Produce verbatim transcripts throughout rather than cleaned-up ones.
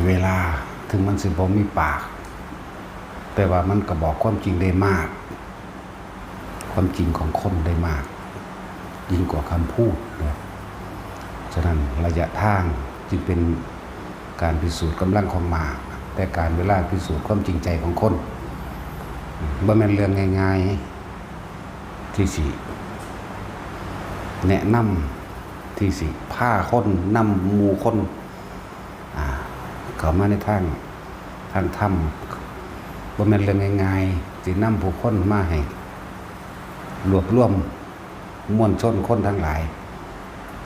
เวลาถึงมันสิบ่มีปาก แต่ว่ามันก็บอกความจริงได้มาก ความจริงของคนได้มาก ยิ่งกว่าคำพูดนะ ฉะนั้นระยะทางจึงเป็นการพิสูจน์กำลังของหมาก แต่การเวลาพิสูจน์ความจริงใจของคน บ่แม่นเรื่องง่ายๆ ที่สิแนะนำ ที่สิพาคนนำหมู่คน อ่า เข้ามาในทาง ทางธรรม บ่แม่นเรื่องง่ายๆ สินำผู้คนมาให้รวบรวมมวลชนคนทั้งหลาย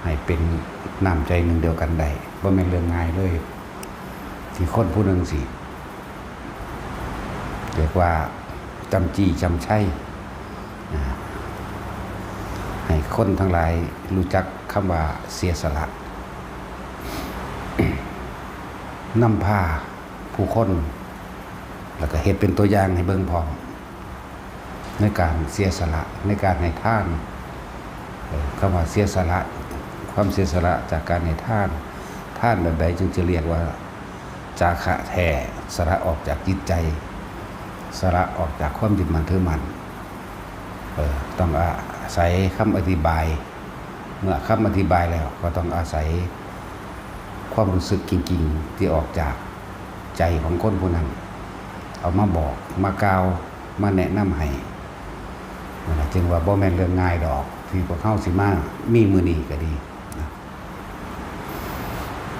ให้เป็นน้ำใจหนึ่งเดียวกันได้ บ่แม่นเรื่องง่ายเลย ที่คนผู้หนึ่งสิ เรียกว่าจำจี้จำชัย อ่า ให้คนทั้งหลายรู้จักคำว่าเสียสละ นำพาผู้คน แล้วก็เฮ็ดเป็นตัวอย่างให้เบิ่งพร้อม ในการเสียสละ ในการให้ทาน เอ่อ คำว่าเสียสละ ความเสียสละจากการให้ทาน ทานแบบใดจึงจะเรียกว่าจาคะแท้ สละออกจากจิตใจ สละออกจากความยึดมั่นถือมั่น เอ่อ ต้องอาศัยคำอธิบาย เมื่อคำอธิบายแล้วก็ต้องอาศัยความรู้สึกจริงๆ ที่ออกจากใจของคนผู้นั้น เอามาบอก มากล่าว มาแนะนำให้ นั่นล่ะ จึงว่าบ่แม่นเรื่องง่ายดอก ที่พวกเฮาสิมามีมื้อนี้ก็ดีนะ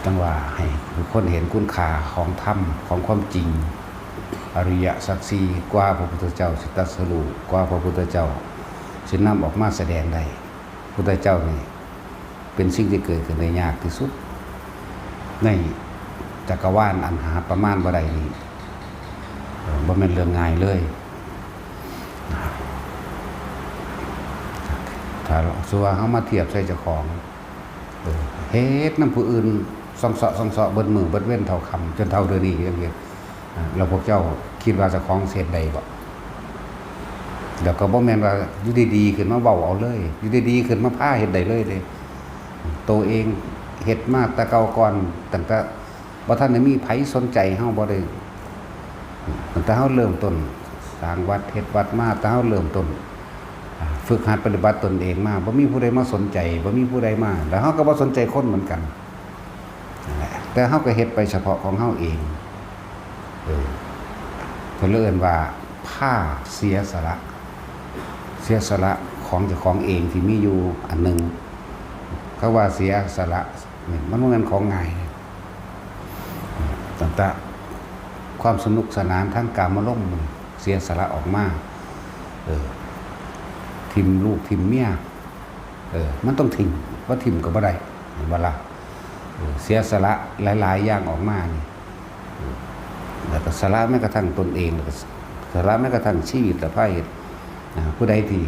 จั่งว่าให้ทุกคนเห็นคุณค่าของธรรม ของความจริง อริยสัจสี่ กว่าพระพุทธเจ้าสิตรัสรู้ กว่าพระพุทธเจ้าสินำออกมาแสดงได้ พุทธเจ้านี่เป็นสิ่งที่เกิดขึ้นได้ยากที่สุด ในจักรวาลอันหาประมาณบ่ได้นี้ เอ่อ บ่แม่นเรื่องง่ายเลย ถ้าสมมุติว่าเฮามาเทียบใส่เจ้าของ เออ เฮ็ดนำผู้อื่นส่องเซาะส่องเซาะเบิดมื้อเบิดเว็นเท่าค่ำ จนเท่าเดี๋ยวนี้ยังเฮ็ด อ่า แล้วพวกเจ้าคิดว่าเจ้าของสิเฮ็ดได้บ่ แล้วก็บ่แม่นว่าอยู่ดีๆ ขึ้นมาเว้าเอาเลย อยู่ดีๆ ขึ้นมาพาเฮ็ดได้เลยเด้ โตเองเฮ็ดมาแต่เก่าก่อน ตั้งแต่บ่ทันได้มีไผสนใจเฮา บ่ได้ ตั้งแต่เฮาเริ่มต้นสร้างวัดเฮ็ดวัดมา แต่เฮาเริ่มต้น อ่า ฝึกหัดปฏิบัติตนเองมา บ่มีผู้ใดมาสนใจ บ่มีผู้ใดมา แล้วเฮาก็บ่สนใจคนเหมือนกัน นั่นแหละ แต่เฮาก็เฮ็ดไปเฉพาะของเฮาเอง เออ เพิ่นเลยเอิ้นว่าพาเสียสละ เสียสละของเจ้าของเองที่มีอยู่อันหนึ่ง เขาว่าเสียสละนี่มันบ่แม่นของง่าย ตั้งแต่ความสนุกสนานทางกามารมณ์ เสียสละออกมา เออ ถิ่มลูกถิ่มเมีย เออ มันต้องถิ่ม บ่ถิ่มก็บ่ได้ เห็นบ่ล่ะ เออ เสียสละหลายๆ อย่างออกมานี่ เออ แล้วก็สละแม้กระทั่งตนเอง แล้วก็สละแม้กระทั่งชีวิตและพาเฮ็ด อ่า ผู้ใดที่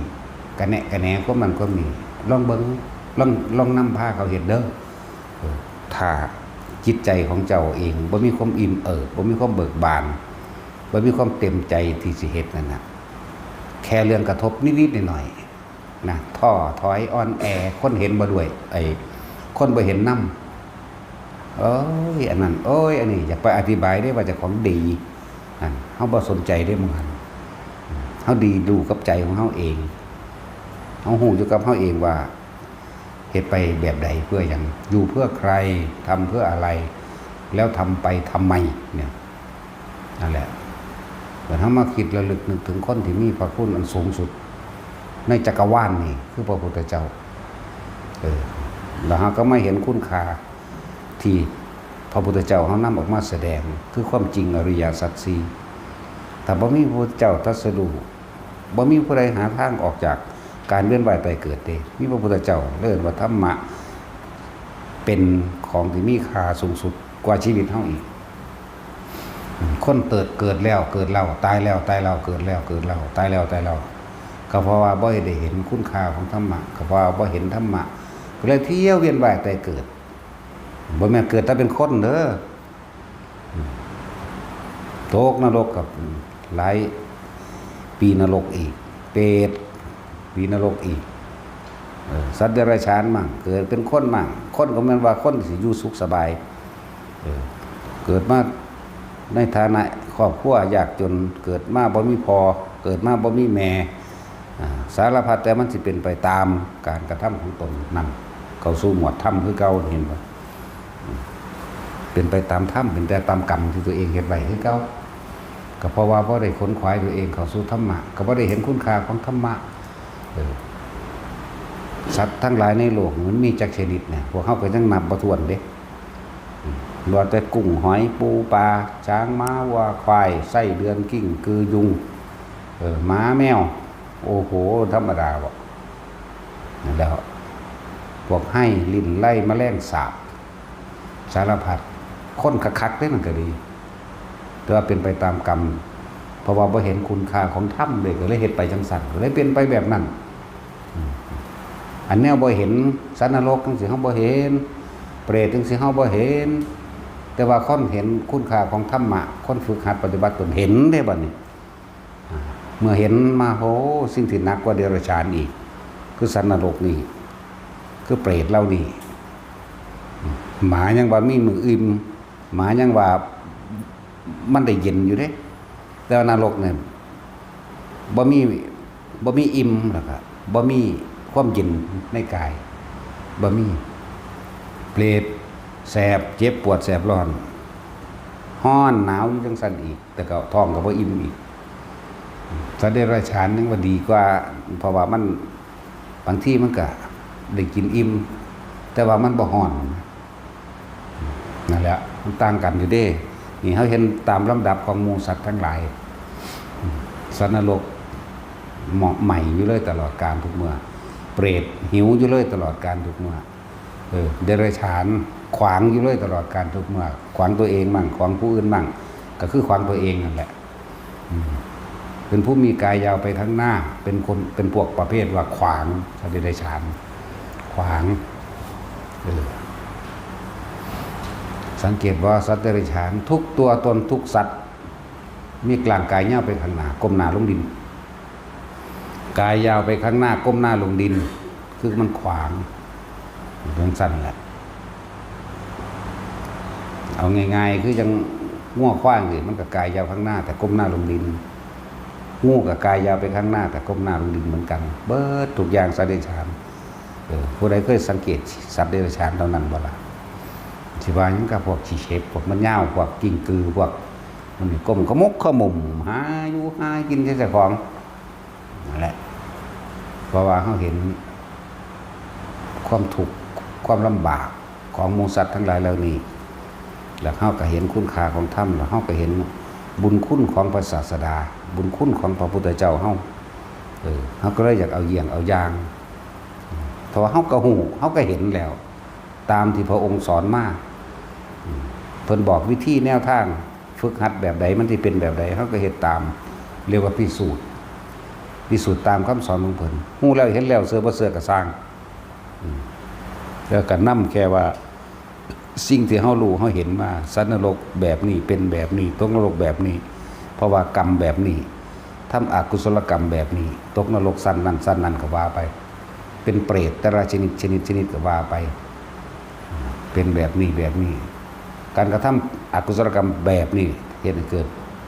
กะแนะกะแหนความนั้นความนี้ ลองเบิ่ง ลอง ลองนำพาเขาเฮ็ดเด้อ เออ ถ้าจิตใจของเจ้าเองบ่มีความอิ่มเอิบ บ่มีความเบิกบาน บ่มีความเต็มใจที่สิเฮ็ดนั่นน่ะ แค่เรื่องกระทบนิดๆ หน่อยๆ นะ ท้อถอยอ่อนแอ คนเห็นบ่ด้วย ไอ้ คนบ่เห็นนำ โอ้ย อันนั้น โอ้ย อันนี้ อย่าไปอธิบายเด้ว่าเจ้าของดี นั่น เฮาบ่สนใจเด้หมู่หั้น เฮาดีอยู่กับใจของเฮาเอง เฮาฮู้อยู่กับเฮาเองว่า เฮ็ดไปแบบใด เพื่อหยัง อยู่เพื่อใคร ทำเพื่ออะไร แล้วทำไปทำไม เนี่ย นั่นแหละ เมื่อเฮามาคิดระลึกนึกถึงคนที่มีพระคุณอันสูงสุด ในจักรวาลนี่ คือพระพุทธเจ้า เออ แล้วเฮาก็มาเห็นคุณค่าที่พระพุทธเจ้าเฮานำออกมาแสดง คือความจริงอริยสัจสี่ ถ้าบ่มีพระพุทธเจ้าตรัสรู้ บ่มีผู้ใดหาทางออกจากการเวียนว่ายตายเกิดเด้ มีพระพุทธเจ้า เรียกว่าธรรมะ เป็นของที่มีค่าสูงสุดกว่าชีวิตเฮาอีก คนเกิด เกิดแล้วเกิดเล่า ตายแล้วตายเล่า เกิดแล้วเกิดเล่า ตายแล้วตายเล่า ก็เพราะว่าบ่ได้เห็นคุณค่าของธรรมะ ก็เพราะว่าบ่เห็นธรรมะ ก็เลยเที่ยวเวียนว่ายตายเกิด บ่แม่นเกิดแต่เป็นคนเด้อ ตกนรกกับหลายปีนรกอีก เปรต ปีนรกอีก เออ สัตว์เดรัจฉานมั่ง เกิดเป็นคนมั่ง คนก็แม่นว่าคนสิอยู่สุขสบาย เออ เกิดมาในฐานะครอบครัวยากจน เกิดมาบ่มีพ่อ เกิดมาบ่มีแม่ อ่า สารพัด แต่มันสิเป็นไปตามการกระทำของตนนั่น เข้าสู่หมวดธรรมคือเก่า เห็นบ่ เป็นไปตามธรรม เป็นไปตามกรรมที่ตัวเองเฮ็ดไว้คือเก่า ก็เพราะว่าบ่ได้ขนขวายตัวเองเข้าสู่ธรรมะ ก็บ่ได้เห็นคุณค่าของธรรมะ เออ สัตว์ทั้งหลายในโลกมันมีจักชนิดเนี่ย พวกเฮาก็ยังนับบ่ถ้วนเด้ อืม ว่าแต่กุ้งหอยปูปลา ช้างม้าวัวควาย ไส้เดือน กิ้งกือ ยุง เออ หมาแมว โอ้โห ธรรมดาบ่ แล้ว พวกไฮ่ ลิ้นไล่ แมลงสาบ สารพัด คนคักๆเด้ นั่นก็ดี แต่ว่าเป็นไปตามกรรม เพราะว่าบ่เห็นคุณค่าของธรรมเลย ก็เลยเฮ็ดไปจังซั่น ก็เลยเป็นไปแบบนั้น อืม อันแนวบ่เห็น สัตว์นรกจังซี้ เฮาบ่เห็น เปรตจังซี้ เฮาบ่เห็น แต่ว่าคนเห็นคุณค่าของธรรมะ คนฝึกหัดปฏิบัติตนเห็นเด้บัดนี้ อ่า เมื่อเห็นมา โอ้ สิ่งที่หนักกว่าเดรัจฉานอีก คือสัตว์นรกนี่ คือเปรตเหล่านี้ หมายังว่ามีมื้ออิ่ม หมายังว่ามันได้เย็นอยู่เด้ แต่ว่านรกเนี่ย บ่มี บ่มีอิ่ม แล้วก็บ่มีความเย็นในกาย บ่มี เปรตแสบ เจ็บปวดแสบร้อน ร้อนหนาวอยู่จังซั่นอีก แต่ก็ท้องก็บ่อิ่มอีก สัตว์เดรัจฉานยังว่าดีกว่า เพราะว่ามัน บางทีมันก็ได้กินอิ่ม แต่ว่ามันบ่ร้อน นั่นแหละ มันต่างกันอยู่เด้ นี่เฮาเห็นตามลำดับของหมู่สัตว์ทั้งหลาย สัตว์นรกเหมาะใหม่อยู่เลยตลอดกาลทุกเมื่อ เปรตหิวอยู่เลยตลอดกาลทุกเมื่อ เออ เดรัจฉานขวางอยู่เลยตลอดกาลทุกเมื่อ ขวางตัวเองมั่ง ขวางผู้อื่นมั่ง ก็คือขวางตัวเองนั่นแหละ อืม เป็นผู้มีกายยาวไปข้างหน้า เป็นคน เป็นพวกประเภทว่าขวาง สัตว์เดรัจฉาน ขวาง เออ สังเกตว่าสัตว์เดรัจฉานทุกตัวตนทุกสัตว์ มีกลางกายยาวไปข้างหน้า ก้มหน้าลงดิน กายยาวไปข้างหน้า ก้มหน้าลงดิน คือมันขวาง จังซั่นแหละ เอาง่ายๆ คือจังงัวควายจังซี้ มันก็กายยาวข้างหน้า แต่ก้มหน้าลงดิน งูก็กายยาวไปข้างหน้า แต่ก้มหน้าลงดินเหมือนกัน เบิดทุกอย่างสัตว์เดรัจฉาน เออ ผู้ใดเคยสังเกตสัตว์เดรัจฉานเหล่านั้นบ่ล่ะ สิว่าหยังกับพวกขี้เข็บ พวกมันยาว พวกกิ้งกือ พวกมันนี่ก้มขมุกขมุม หาอยู่หากินใส่เจ้าของ นั่นแหละ เพราะว่าเฮาเห็นความทุกข์ ความลำบากของหมู่สัตว์ทั้งหลายเหล่านี้ แล้วเฮาก็เห็นคุณค่าของธรรม แล้วเฮาก็เห็นบุญคุณของพระศาสดา บุญคุณของพระพุทธเจ้าเฮา เออ เฮาก็เลยอยากเอาเยี่ยงเอาอย่าง เพราะว่าเฮาก็ฮู้ เฮาก็เห็นแล้ว ตามที่พระองค์สอนมา อืม เพิ่นบอกวิธีแนวทางฝึกหัดแบบใด มันสิเป็นแบบใด เฮาก็เฮ็ดตาม เรียกว่าพิสูจน์ พิสูจน์ตามคำสอนของเพิ่น ฮู้แล้วเห็นแล้ว เชื่อบ่เชื่อก็ซ่าง อืม แล้วก็นำแค่ว่า สิ่งที่เฮารู้เฮาเห็นมา สัตว์นรกแบบนี้เป็นแบบนี้ ตกนรกแบบนี้ เพราะว่ากรรมแบบนี้ ทำอกุศลกรรมแบบนี้ ตกนรกชั้นนั้นชั้นนั้นก็ว่าไป เป็นเปรตแต่ละชนิดชนิดชนิดก็ว่าไป เป็นแบบนี้แบบนี้ การกระทำอกุศลกรรมแบบนี้ เฮ็ดให้เกิด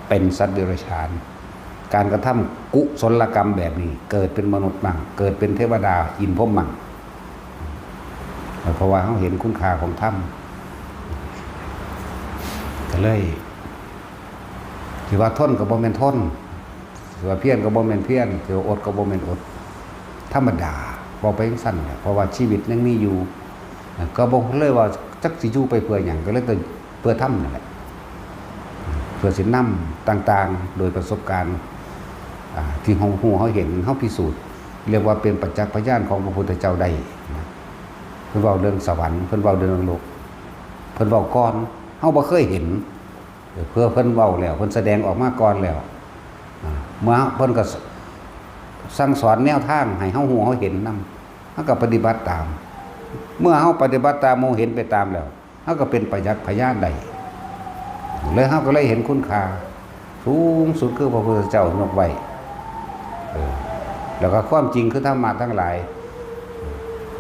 เป็นสัตว์เดรัจฉาน การกระทำกุศลกรรมแบบนี้ เกิดเป็นมนุษย์มั่ง เกิดเป็นเทวดาอินทร์พรหมมั่ง เพราะว่าเฮาเห็นคุณค่าของธรรม ก็เลย สิว่าทนก็บ่แม่นทน สิว่าเพียรก็บ่แม่นเพียร สิว่าอดก็บ่แม่นอด ธรรมดา เว้าไปจั่งซั้นแหละ เพราะว่าชีวิตยังมีอยู่ ก็บ่เลยว่าจักสิอยู่ไปเพื่อหยัง ก็เลยต้องเพื่อธรรมนั่นแหละ เพื่อสินำต่างๆ โดยประสบการณ์ อ่า ที่เฮาฮู้เฮาเห็นเฮาพิสูจน์ เรียกว่าเป็นประจักษ์พยานของพระพุทธเจ้าได้นะ เพิ่นเว้าเรื่องสวรรค์ เพิ่นเว้าเรื่องนรก เพิ่นเว้าก่อน เฮาบ่เคยเห็น เออ เพื่อเพิ่นเว้าแล้ว เพิ่นแสดงออกมาก่อนแล้ว อ่า เมื่อเพิ่นก็ส- สั่งสอนแนวทางให้เฮาฮู้เฮาเห็นนำ เฮาก็ปฏิบัติตาม เมื่อเฮาปฏิบัติตาม เฮาเห็นไปตามแล้ว เฮาก็เป็นประจักษ์พยานได้ แล้วเฮาก็เลยเห็นคุณค่าสูงสุดคือพระพุทธเจ้ายกไว้ เออ แล้วก็ความจริงคือธรรมะทั้งหลาย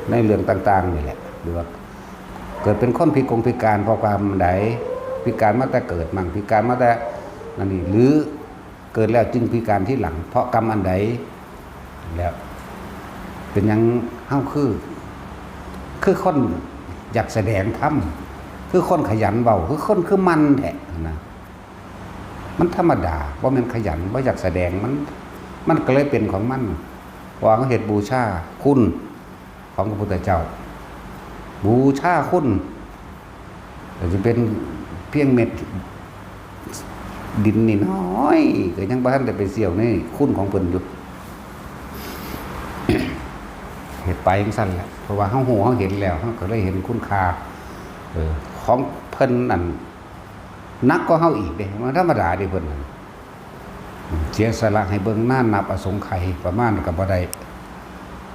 ในเรื่องต่างๆนี่แหละ หรือว่าเกิดเป็นคนพิกลพิการเพราะกรรมใด พิการมาแต่เกิดมั่ง พิการมาแต่นั่นนี่ หรือเกิดแล้วจึงพิการทีหลัง เพราะกรรมอันใด แล้วเป็นหยังเฮาคือ คือคนอยากแสดงธรรม คือคนขยันเว้า คือคนคือมันแท้นะ มันธรรมดา บ่แม่นขยัน บ่อยากแสดง มัน มันก็เลยเป็นของมัน เพราะว่าเขาเฮ็ดบูชาคุณของพระพุทธเจ้า บูชาคุณ ก็สิเป็นเพียงเม็ดดินน้อยๆ ก็ยังบ่ทันได้ไปเสี้ยวในคุณของเพิ่นอยู่ เฮ็ดไปจั่งซั้นแหละ เพราะว่าเฮาฮู้เฮาเห็นแล้ว เฮาก็เลยเห็นคุณค่า เออ ของเพิ่นนั่นหนักกว่าเฮาอีกเด้ มันธรรมดาเด้เพิ่นนั่น เสียสละให้เบิ่งนานนับอสงไขย ประมาณก็บ่ได้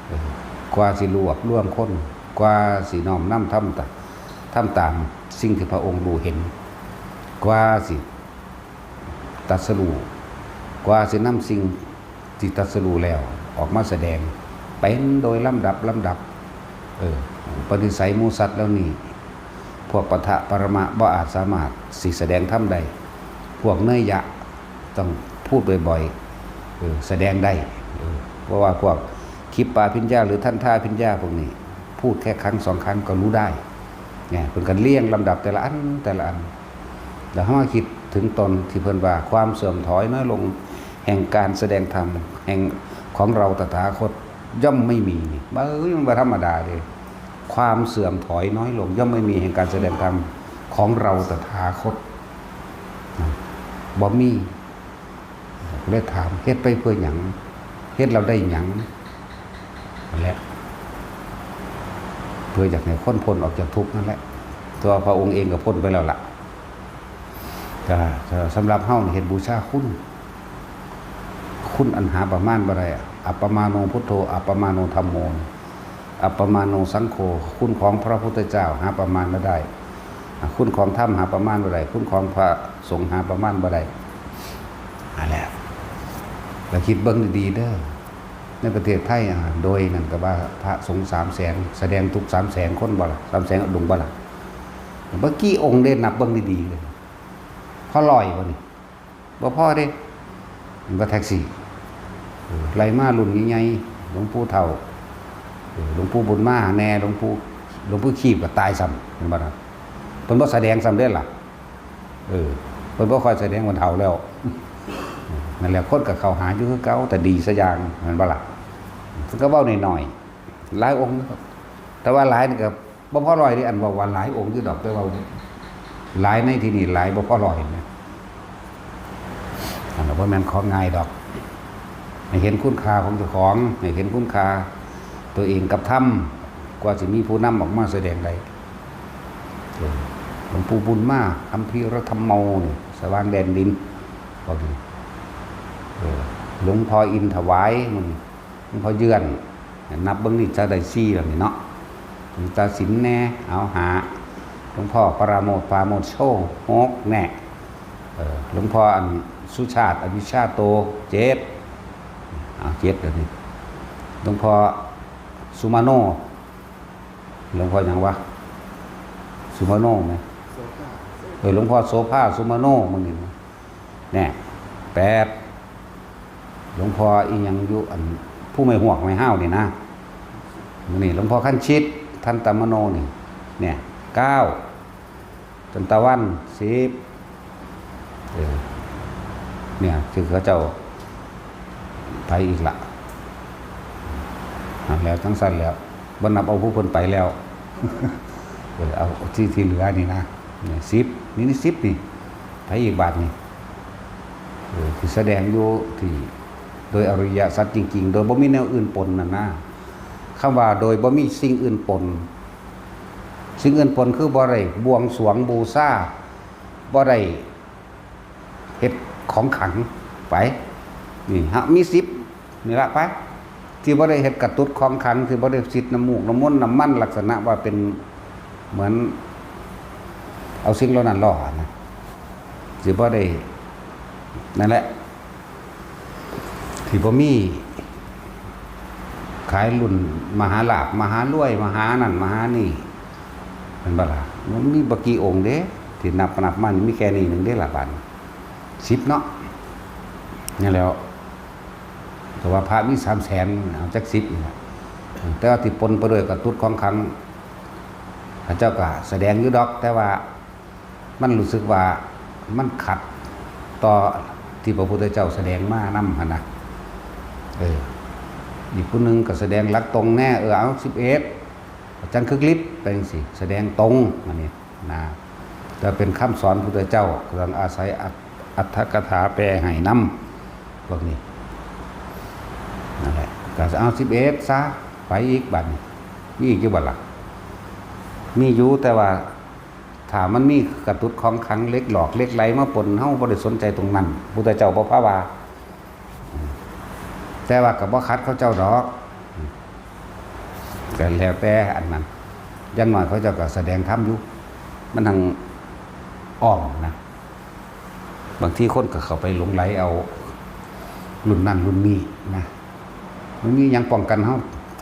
เออ กว่าสิรวบรวมคน กว่าสิน้อมนำทำตะ- ทำตามสิ่งที่พระองค์รู้เห็น กว่าสิตรัสรู้ กว่าสินำสิ่งที่ตรัสรู้แล้วออกมาแสดง เป็นโดยลำดับลำดับ เออ อุปนิสัยหมู่สัตว์เหล่านี้ พวกปะทะปรมะบ่อาจสามารถสิแสดงธรรมได้ พวกเนยยะต้องพูดบ่อยๆ เออ แสดงได้ เออ เพราะว่าพวกคิปปาภิญญาหรือทันทาภิญญาพวกนี้ พูดแค่ครั้งสองครั้งก็รู้ได้ เนี่ย เพิ่นก็เรียงลำดับแต่ละอันแต่ละอัน แล้วเฮามาคิดถึงตอนที่เพิ่นว่าความเสื่อมถอยน้อยลงแห่งการแสดงธรรมแห่งของเราตถาคตย่อมไม่มี นี่ เอ้ย มันบ่ธรรมดาเด้ ความเสื่อมถอยน้อยลง ย่อมไม่มีแห่งการแสดงธรรมของเราตถาคต นะ บ่มี เลยถาม เฮ็ดไปเพื่อหยัง เฮ็ดแล้วได้หยัง นั่นแหละ เพื่ออยากให้คนพ้นออกจากทุกข์นั่นแหละ ตัวพระองค์เองก็พ้นไปแล้วล่ะ ก็สำหรับเฮานี่เฮ็ดบูชาคุณ คุณอันหาประมาณบ่ได้อะ อัปปมาโนพุทโธ อัปปมาโนธัมโม อัปปมาโนสังโฆ คุณของพระพุทธเจ้าหาประมาณบ่ได้ อ่ะ คุณของธรรมหาประมาณบ่ได้ คุณของพระสงฆ์หาประมาณบ่ได้ นั่นแหละ แล้วคิดเบิ่งดีๆ เด้อ ในประเทศไทย อ่า โดยนั่นก็ว่าพระสงฆ์สามแสน แสดงทุกสามแสนคนบ่ล่ะ สามแสนองค์บ่ล่ะ บ่กี่องค์เด้ นับเบิ่งดีๆ เลย พอร้อยบ่นี่ บ่พอเด้ มันบ่แท็กซี่ เออ ไล่มารุ่นใหญ่ๆ หลวงปู่เฒ่า เออ หลวงปู่บุญมาแน่ หลวงปู่ หลวงปู่ขีบก็ตายซ้ำ แม่นบ่ล่ะ เพิ่นบ่แสดงซ้ำเด้ล่ะ เออ เพิ่นบ่ค่อยแสดง เพิ่นเฒ่าแล้ว นั่นแหละ คนก็เข้าหาอยู่คือเก่า แต่ดีซะอย่าง แม่นบ่ล่ะ เพิ่นก็เว้าน้อยๆ หลายองค์นะครับ แต่ว่าหลายนี่ก็บ่พอร้อยเด้ อันเว้าว่าหลายองค์อยู่ดอก แต่ว่าหลายในที่นี่หลายบ่พอร้อยนะ อันนั้นบ่แม่นของง่ายดอก ให้เห็นคุณค่าของเจ้าของ ให้เห็นคุณค่าตัวเองกับธรรม กว่าสิมีผู้นำออกมาแสดงได้ เออ หลวงปู่บุญมา คัมภีรธัมโม นี่ สว่างแดนดิน พวกนี้ เออ หลวงพ่ออินถวาย มื้อนี้ หลวงพ่อเยือน นับเบิ่งนี่จะได้สี่แล้วนี่เนาะ หลวงตาสินแน่ เอา ห้า หลวงพ่อปราโมทย์ ปราโมทย์โชติ หก แน่ เออ หลวงพ่ออันสุชาติ อวิชชาโต เจ็ด เอา เจ็ดแล้วนี่ หลวงพ่อสุมาโน หลวงพ่อหยังวะ สุมาโนไหม เออ หลวงพ่อโสภา สุมาโน มื้อนี้นะ แน่ แปด หลวงพ่ออีหยังอยู่อันผู้ไม้ฮวกไม้ห้าวนี่นะ มื้อนี้หลวงพ่อคันชิต ทันตมโนนี่ เนี่ย เก้า จันตะวัน สิบ เออ เนี่ย คือเขาเจ้าไปอีกละ อ่ะ แล้วจั่งซั้นแล้ว บ่นับเอาผู้เพิ่นไปแล้ว เออ เอาที่ ที่เหลือนี่นะ เนี่ย สิบ นี่ นี่ สิบ นี่ ไปอีกบาดนี่ เออ ที่แสดงอยู่ที่ โดยอริยสัจจริงๆ โดยบ่มีแนวอื่นปนน่ะนะ คำว่าโดยบ่มีสิ่งอื่นปน สิ่งอื่นปนคือบ่ได้บวงสรวงบูชา บ่ได้เฮ็ดของขลังไป นี่ฮะ มีสิบ นี่ละไป ที่บ่ได้เฮ็ดกระตุดของขลัง ที่บ่ได้สิดน้ำมูกน้ำมนต์น้ำมัน ลักษณะว่าเป็นเหมือนเอาสิ่งเหล่านั้นล่อนะ ที่บ่ได้ นั่นแหละ ที่บ่มี ขายรุ่นมหาลาภ มหารวย มหานั่น มหานี่ แม่นบ่ล่ะ มันมีบ่กี่องค์เด้ สินับนับมานี่มีแค่นี้หนึ่งเด้อละบาดนี้ สิบเนาะ นี่แหล้ว แต่ว่าพระมีสามแสน เอาจักสิบนี่แหละ แต่ว่าที่ปนไปด้วยกับตุ๊ดของขลัง พระเจ้าก็แสดงอยู่ดอก แต่ว่ามันรู้สึกว่ามันขัดต่อที่พระพุทธเจ้าแสดงมานำหั่นนะ เออ อีกผู้หนึ่งก็แสดงหลักตรงแน่ เออ เอา สิบเอ็ด จังคึกฤทธิ์ไปจังซี่ แสดงตรงอันนี้นะ แต่เป็นคำสอนพุทธเจ้า ต้องอาศัยอัต อัตถกถาแปลให้นำ พวกนี้ นั่นแหละ ก็เอา สิบเอ็ด ซะ ไปอีกบัดนี้ มีอีกอยู่บ่ล่ะ มีอยู่ แต่ว่าถ้ามันมีกระตุ๊ดของขลัง เหล็กหลอกเหล็กไหลมาปน เฮาบ่ได้สนใจตรงนั้น พุทธเจ้าบ่พาว่า แต่ว่าก็บ่ขัดเขาเจ้าดอก ก็แล้วแต่อันนั้น อย่างน้อยเขาเจ้าก็แสดงธรรมอยู่ มันทางอ้อมนะ บางทีคนก็เข้าไปหลงไหลเอา รุ่นนั้นรุ่นนี้นะ มันมีหยังป้องกันเฮา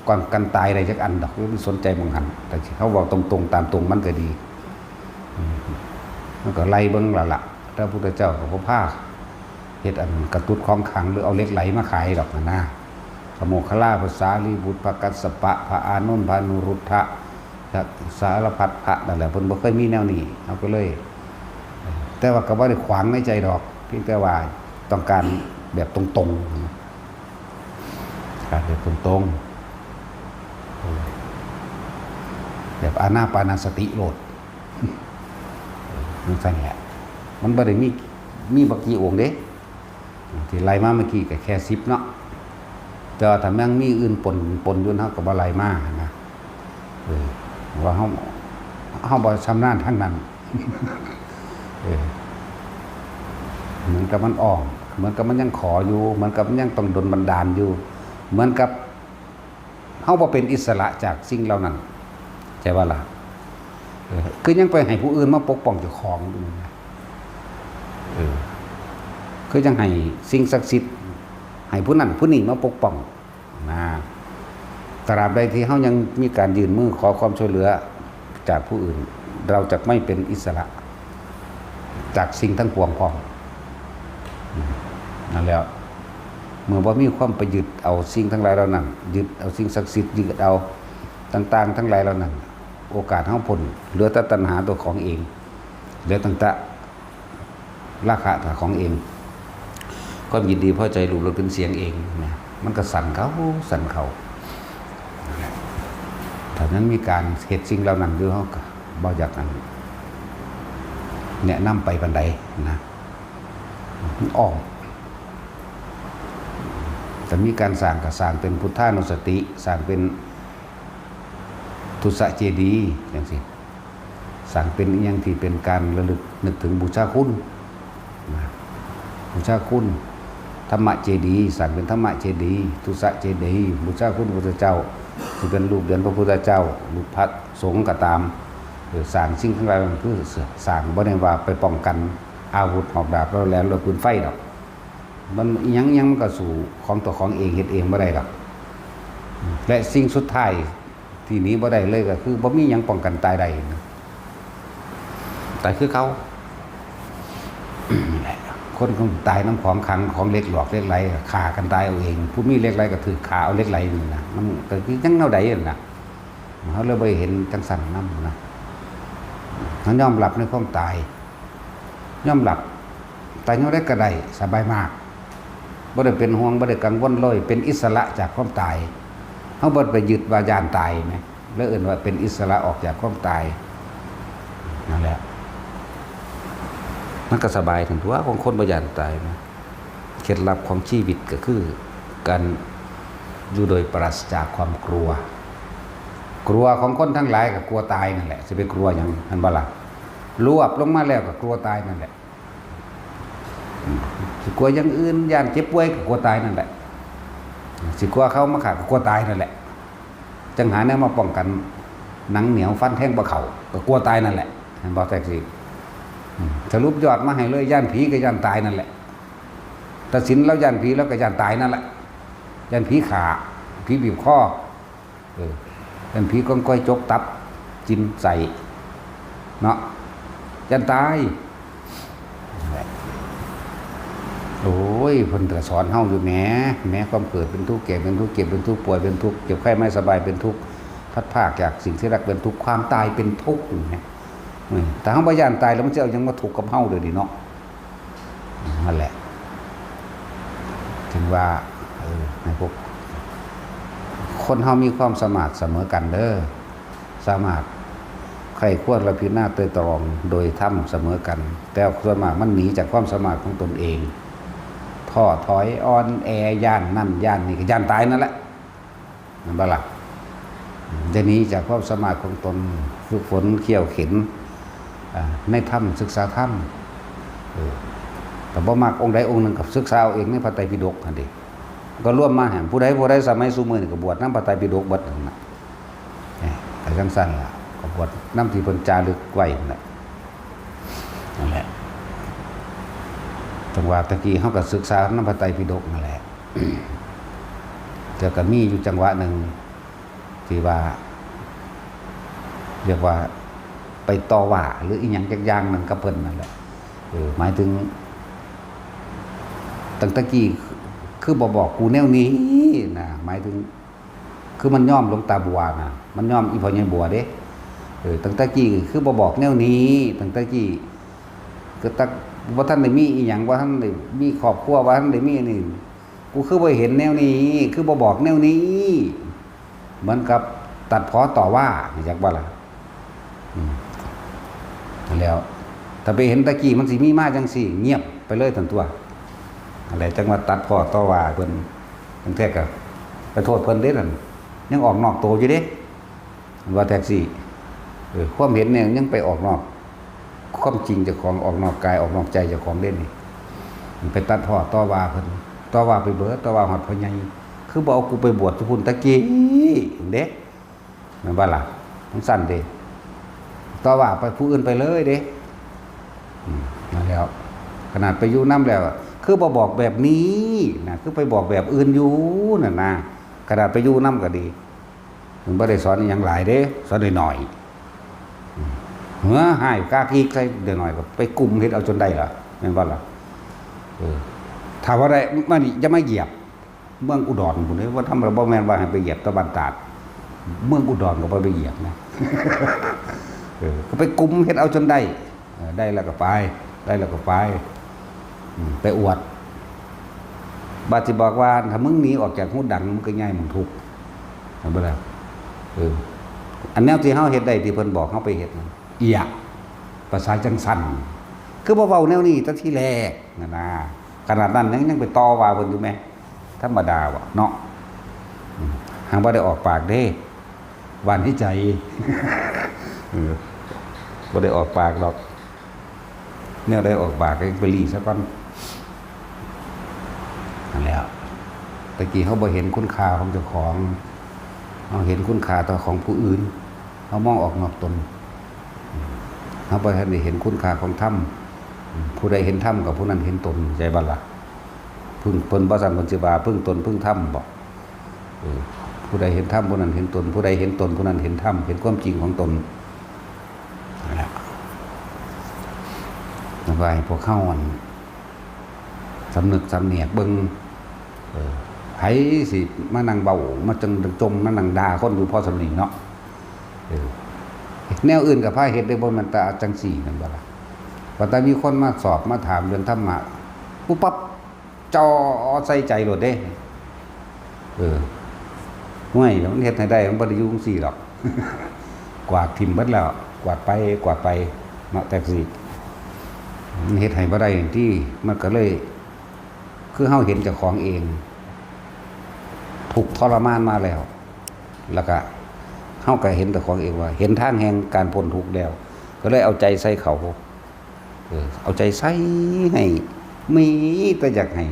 ป้องกันตายได้จักอันดอก อย่าไปสนใจหม่องหั้น แต่เฮาเว้าตรงๆ ตามตรงมันก็ดี อืม มันก็ไล่เบิ่งแล้วล่ะ แต่พระพุทธเจ้าก็บ่พาเฮ็ดอันกระตุ๊ดของขลัง หรือเอาเหล็กไหลมาขายดอกนะ พระโมคคัลลา พระสารีบุตร พระกัสสปะ พระอานนท์ พระอนุรุทธะ สารพัดพระนั่นแหละ เพิ่นบ่เคยมีแนวนี้ เฮาก็เลย แต่ว่าก็บ่ได้ขวางในใจดอก เพียงแต่ว่าต้องการแบบตรงๆ การแบบตรงๆ แบบอานาปานสติโลด จังซั่นแหละ มันบ่ได้มี มีบ่กี่องค์เด้ ที่ไล่มาเมื่อกี้ก็แค่สิบเนาะ แต่ว่าถ้ามันมีอื่นปน ปนอยู่ เฮาก็บ่ไล่มานะ เออ ว่าเฮา เฮาบ่ชำนาญทางนั้น เออ เหมือนกับมันอ้อม เหมือนกับมันยังขออยู่ เหมือนกับมันยังต้องดลบันดาลอยู่ เหมือนกับเฮาบ่เป็นอิสระจากสิ่งเหล่านั้น ใช่บ่ล่ะ เออ คือยังไปให้ผู้อื่นมาปกป้องเจ้าของอยู่นะ เออ คือยังให้สิ่งศักดิ์สิทธิ์ ให้ผู้นั้นผู้นี้มาปกป้อง นะ ตราบใดที่เฮายังมีการยื่นมือขอความช่วยเหลือจากผู้อื่น เราจะไม่เป็นอิสระจากสิ่งทั้งปวงพร้อม อืม นั่นแหละ เมื่อบ่มีความไปยึดเอาสิ่งทั้งหลายเหล่านั้น ยึดเอาสิ่งศักดิ์สิทธิ์ ยึดเอาต่างๆ ทั้งหลายเหล่านั้น โอกาสเฮาพ้น เหลือแต่ตัณหาตัวของเอง เหลือตั้งแต่ ราคะของเอง ความยินดีพอใจรูปรสกลิ่นเสียงเองนะ มันก็สั่นเข้า สั่นเข้า ถ้านั้นมีการเฮ็ดสิ่งเหล่านั้นอยู่ เฮาก็บ่อยากอัน แนะนำไปปานใดนะ มันอ้อม แต่มีการสร้างก็สร้างเป็นพุทธานุสติ สร้างเป็นทุสเจดีย์จังซี่ สร้างเป็นอิหยังที่เป็นการระลึกนึกถึงบูชาคุณนะ บูชาคุณ ธรรมเจดีย์ สร้างเป็นธรรมเจดีย์ ทุสเจดีย์ บูชาคุณพระพุทธเจ้า ที่เป็นรูปเหรียญพระพุทธเจ้า รูปพระสงฆ์ก็ตาม เออ สร้างสิ่งทั้งหลายมันคือสร้างบ่ได้ว่าไปป้องกันอาวุธหอกดาบเหลาแหลมหรือปืนไฟดอก มันอิหยังอิหยังมันก็สู้ของตัวของเองเฮ็ดเองบ่ได้ดอก และสิ่งสุดท้ายที่หนีบ่ได้เลยก็คือบ่มีหยังป้องกันตายได้นะ ตายคือเก่า คนตายนำของขลังของเหล็กหลอกเหล็กไหล ฆ่ากันตายเอาเอง ผู้มีเหล็กไหลก็ถืกฆ่าเอาเหล็กไหลนี่นะ มันก็คือจั่งแนวใดนั่นน่ะ เฮาเลยบ่เห็นจั่งซั่นนำนะ เฮายอมรับในความตาย ยอมรับ ตายแนวใดก็ได้ สบายมาก บ่ได้เป็นห่วง บ่ได้กังวลเลย เป็นอิสระจากความตาย เฮาบ่ไปยึดว่าย้านตายแหม แล้วเอิ้นว่าเป็นอิสระออกจากความตาย นั่นแหละ มันก็สบายถึงตัวของคนบ่ย้านตายนะ เคล็ดลับของชีวิตก็คือการอยู่โดยปราศจากความกลัว กลัวของคนทั้งหลายก็กลัวตายนั่นแหละ สิไปกลัวหยัง หั้นบ่ล่ะ รวบลงมาแล้วก็กลัวตายนั่นแหละ อืม สิกลัวอย่างอื่น ย้านเจ็บป่วยก็กลัวตายนั่นแหละ สิกลัวเขามาฆ่าก็กลัวตายนั่นแหละ จั่งหาแนวมาป้องกัน หนังเหนียวฟันแทงบ่เข้า ก็กลัวตายนั่นแหละ หั้นบ่ จั่งซี้ อืม สรุปยอดมาให้เลย ย้านผีก็ย้านตายนั่นแหละ ตัดสินลาวย้านผี ลาวก็ย้านตายนั่นแหละ ย้านผีฆ่า ผีบีบคอ เออ ย้านผีกองกอยจกตับ กินไส้ เนาะ ย่านตาย โอ้ย เพิ่นก็สอนเฮาอยู่แหม แหม ความเกิดเป็นทุกข์ แก่เป็นทุกข์ เจ็บเป็นทุกข์ ป่วยเป็นทุกข์ เจ็บไข้ไม่สบายเป็นทุกข์ พลัดพรากจากสิ่งที่รักเป็นทุกข์ ความตายเป็นทุกข์ นี่แหม อืม ถ้าเฮาบ่ย่านตายแล้วมันสิเอาหยังมาทุกข์กับเฮาเดี๋ยวนี้เนาะ นั่นแหละ ถึงว่า เออ ให้พวก คนเฮามีความสามารถเสมอกันเด้อ สามารถใคร่ครวญและพิจารณาไตร่ตรองโดยธรรมเสมอกัน แต่ส่วนมากมันหนีจากความสามารถของตนเอง ท้อถอย อ่อนแอ ย้านนั่นย้านนี่ ก็ย้านตายนั่นแหละ แม่นบ่ล่ะ จะหนีจากความสามารถของตน ฝึกฝนเคี่ยวเข็ญ อ่า ในธรรม ศึกษาธรรม เออ ถ้าบ่มักองค์ใดองค์หนึ่งก็ศึกษาเอาเองในพระไตรปิฎกหั่นเด้ ก็รวมมาหั่น ผู้ใด ผู้ใดสมัยซุมื้อนี่ก็บวชนำพระไตรปิฎกเบิดหั่นน่ะ เอ้ย ก็จั่งซั้นล่ะ ก็บวชนำที่เพิ่นจารึกไว้หั่นน่ะ นั่นแหละ จังว่าตะกี้เฮาก็ศึกษานำพระไตรปิฎกนั่นแหละ แต่ก็มีอยู่จังหวะหนึ่ง ที่ว่า เรียกว่าไปต่อว่าหรืออีหยังจักอย่างหนึ่งกับเพิ่นนั่นแหละ เออ หมายถึง ตั้งแต่กี้คือบ่บอกกูแนวนี้นะ หมายถึง คือมันยอมหลวงตาบัวนะ มันยอมอีพ่อใหญ่บัวเด้ เออ ตั้งแต่กี้คือบ่บอกแนวนี้ ตั้งแต่กี้ ก็ตัก บ่ทันได้มีอีหยัง บ่ทันได้มีครอบครัว บ่ทันได้มีนี่ กูคือบ่เห็นแนวนี้ คือบ่บอกแนวนี้ เหมือนกับตัดพ้อต่อว่า รู้จักบ่ล่ะ อืม แล้ว ถ้าไปเห็นตะกี้มันสิมีมาจั่งซี้ เงียบไปเลยตันตัว อะไรจั่งว่าตัดพ้อต่อว่าเพิ่น บางเทื่อก็ไปโทษเพิ่นเด้นั่น ยังออกนอกโตอยู่เด้ ว่าแท็กซี่ เออ ความเห็นเนี่ยยังไปออกนอก ความจริงเจ้าของ ออกนอกกาย ออกนอกใจเจ้าของเด้นี่ ไปตัดพ้อต่อว่าเพิ่น ต่อว่าไปเบิด ต่อว่าฮอดพ่อใหญ่ คือบ่เอากูไปบวชทุกคนตะกี้เด้ แม่นบ่ล่ะ มันสั้นเด้ ต่อว่าไปผู้อื่นไปเลยเด้ อืม นั่นแหล้ว ขนาดไปอยู่นำแล้ว คือบ่บอกแบบนี้นะ คือไปบอกแบบอื่นอยู่นั่นนะ ขนาดไปอยู่นำก็ดี มันบ่ได้สอนอิหยังหลายเด้ สอนน้อยๆ อืม หัวหายกากอีกใส่น้อยๆ ก็ไปกุมเฮ็ดเอาจนได้ล่ะ แม่นบ่ล่ะ เออ ถ้าว่าได้มานี่อย่ามาเหยียบ เมืองอุดรพุ้นเด้ ว่าธรรมดา บ่แม่นว่าให้ไปเหยียบแตะบ้านตาด เมืองอุดรก็บ่ไปเหยียบนะ เออ ก็ไปกุมเฮ็ดเอาจนได้ เออ ได้แล้วก็ไป ได้แล้วก็ไป อืม ไปอวด บาดสิบอกว่าถ้ามึงหนีออกจากฮูดัง มึงก็ย้ายหม่องทุกข์ แม่นบ่ล่ะ เออ อันแนวที่เฮาเฮ็ดได้ ที่เพิ่นบอกเฮาไปเฮ็ดนั่น เอียะ ภาษาจั่งซั้น คือบ่เว้าแนวนี้แต่ทีแรกนั่นนะ ขนาดนั้นยัง ยังไปต่อว่าเพิ่นอยู่แหม ธรรมดาว่ะเนาะ อืม หากบ่ได้ออกปากเด้ หว่านในใจ เออ บ่ได้ออกปากดอก แนวใดออกปากก็ไปหลีซะก่อน นั่นแหล้ว ตะกี้เฮาบ่เห็นคุณค่าของเจ้าของ เฮาเห็นคุณค่าแต่ของผู้อื่น เฮามองออกนอกตน เฮาบ่ทันได้เห็นคุณค่าของธรรม ผู้ใดเห็นธรรมก็ผู้นั้นเห็นตน เข้าใจบ่ล่ะ เพิ่ง เพิ่นบ่ซั้นเพิ่นสิว่า เพิ่งตนเพิ่งธรรมบ่ เออ ผู้ใดเห็นธรรมผู้นั้นเห็นตน ผู้ใดเห็นตนผู้นั้นเห็นธรรม เห็นความจริงของตน นั่นแหละ แล้วก็ให้พวกเฮาอัน สำนึกสำเนียกเบิ่ง เออ ไผสิมานั่งเว้า มาจั่งจม มานั่งด่าคนอยู่พอส่ำนี้เนาะ เออ แนวอื่นก็พาเฮ็ดได้ บ่แม่นแต่จั่งซี้ แม่นบ่ล่ะ ว่าแต่มีคนมาสอบมาถามเรื่องธรรมะ ปุ๊บปั๊บ จ่อใส่ใจโลดเด้ เออ ห่วย มันเฮ็ดให้ได้ มันบ่ได้อยู่จั่งซี้ดอก กวาดถิ่มเบิดแล้ว กวาดไป กวาดไป เนาะ แท็กซี่ มันเฮ็ดให้บ่ได้ติ มันก็เลย คือเฮาเห็นเจ้าของเอง ทุกข์ทรมานมาแล้ว แล้วก็เฮาก็เห็นเจ้าของเองว่า เห็นทางแห่งการพ้นทุกข์แล้ว ก็เลยเอาใจใส่เขา เออ เอาใจใส่ให้ มีแต่อยากให้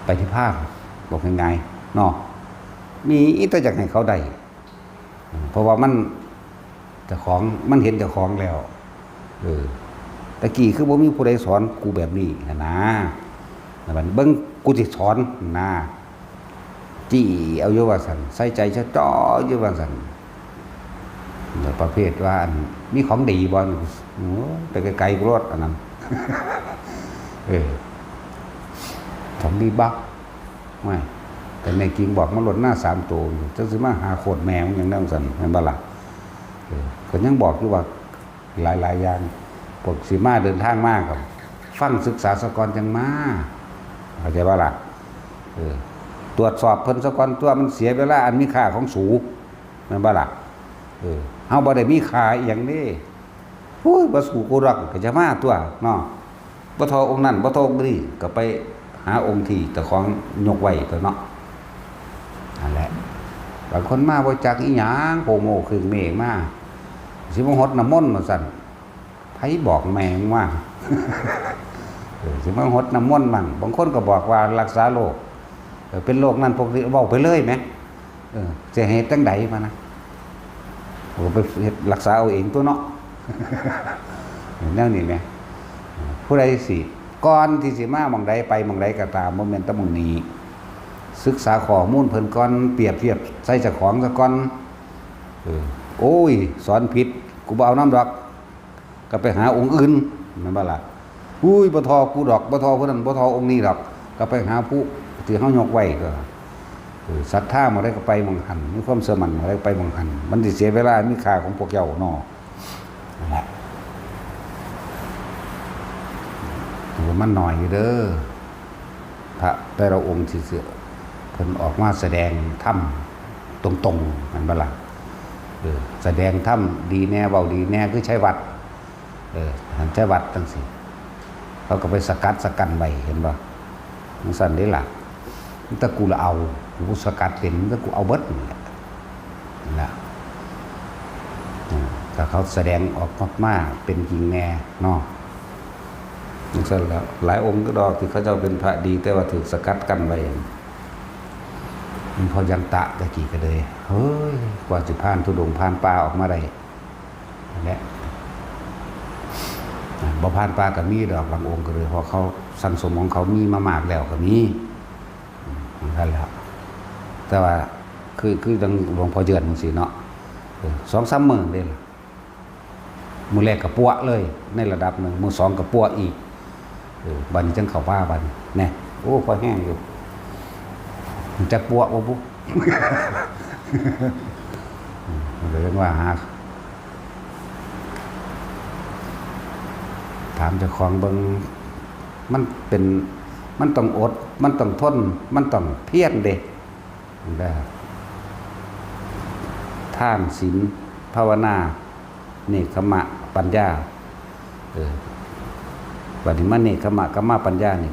ไปนิพพาน บอกง่ายๆ เนาะ มีแต่อยากให้เขาได้ เพราะว่ามัน เจ้าของ มันเห็นเจ้าของแล้ว เออ ตะกี้คือบ่มีผู้ใดสอนกูแบบนี้หั้นนะ แล้วบัดเบิ่งกูสิสอนนะ จี้เอาอยู่ว่าซั่น ใส่ใจจ่อๆอยู่ว่าซั่น ประเภทว่าอันมีของดีบ่นี่ โอ้ย ไปไกลๆกูโลดอันนั้น เออ ของดีบ่ ไม่ แต่แม่จริงบอกมาโลดหน้าสามตัวอยู่ จักสิมาหาโคตรแม่มึงยังนั่งสั่น แม่นบ่ล่ะ เออ ก็ยังบอกอยู่ว่า หลายๆอย่าง พวกสิมาเดินทางมาก็ฟังศึกษาซะก่อนจั่งมา เข้าใจบ่ล่ะ เออ ตรวจสอบเพิ่นซะก่อน ตัวมันเสียเวลาอันมีค่าของสู แม่นบ่ล่ะ เออ เฮาบ่ได้มีค่าอีหยังเด้ โอ้ย บ่สู้กูดอก ก็จะมาตัวเนาะ บ่เท่าองค์นั้น บ่เท่าองค์นี้ ก็ไปหาองค์ที่เจ้าของยกไว้ตัวเนาะ นั่นแหละ บางคนมาบ่จักอีหยัง โผโมกครึ่งเมฆมา สิมาหดน้ำมนต์ว่าซั่น ไผบอกแม่งว่า เออ สิมาหดน้ำมนต์มั่ง บางคนก็บอกว่ารักษาโรค เออ เป็นโรคนั่นพวกนี้ เว้าไปเลยแหม เออ สิให้จั่งใดมานะ ผมก็ไปเฮ็ดรักษาเอาเองตัวเนาะ แนวนี้แหม ผู้ใดสิ ก่อนที่สิมาหม่องใดไปหม่องใดก็ตาม บ่แม่นแต่หม่องนี้ ศึกษาข้อมูลเพิ่นก่อน เปรียบเทียบใส่เจ้าของซะก่อน เออ โอ้ย สอนผิด กูบ่เอานำดอก ก็ไปหาองค์อื่น แม่นบ่ล่ะ อุ้ย บ่ท่อกูดอก บ่ท่อผู้นั้น บ่ท่อองค์นี้ดอก ก็ไปหาผู้ที่เฮายกไว้ก็ เออ ศรัทธาหม่องใดก็ไปหม่องหั่น มีความเชื่อมั่นหม่องใดก็ไปหม่องหั่น มันสิเสียเวลา มีค่าของพวกเจ้าเนาะ นั่นแหละ ถือว่ามันน้อยอยู่เด้อ พระแต่ละองค์ที่เสีย เพิ่นออกมาแสดงธรรมตรงๆ แม่นบ่ล่ะ เออ แสดงธรรมดีแน่ เว้าดีแน่ คือชัยวัฒน์ เออ หันชัยวัฒน์จั่งซี้ เขาก็ไปสกัดสกัดไว้ เห็นบ่ จั่งซั้นเด้ล่ะ แต่กูละเอา กูสกัดเห็น แต่กูเอาเบิดนี่แหละ นั่นล่ะ อืม ถ้าเขาแสดงออกมาเป็นจริงแน่เนาะ จั่งซั้นแล้ว หลายองค์ก็ดอกที่เขาเจ้าเป็นพระดี แต่ว่าถูกสกัดกั้นไว้ มันพอยังตะตะกี้ก็เลย เฮ้ย กว่าสิผ่านธุดงค์ผ่านป่าออกมาได้ นั่นแหละ บ่ผ่านป่าก็มีดอก บางองค์ก็เลย เพราะเขาสั่งสมของเขามีมามากแล้วก็มี อืม นั่นแหละ แต่ว่า คือ คือจั่งหลวงพ่อเยือนจั่งซี้เนาะ เออ สองสามมื้อเด้ล่ะ มื้อแรกก็ปัวเลย ในระดับหนึ่ง มื้อสองก็ปัวอีก เออ บัดนี้จั่งเข้าป่าบัดนี้ แน่ โอ้ พอแฮงอยู่ จักปัวบ่บุ อืม ก็เลยว่าหา ถามเจ้าของเบิ่ง มันเป็น มันต้องอด มันต้องทน มันต้องเพียรเด้ เด้อ ทาน ศีล ภาวนา เนกขัมมะ ปัญญา เออ บัดนี้มาเนกขัมมะกับมาปัญญานี่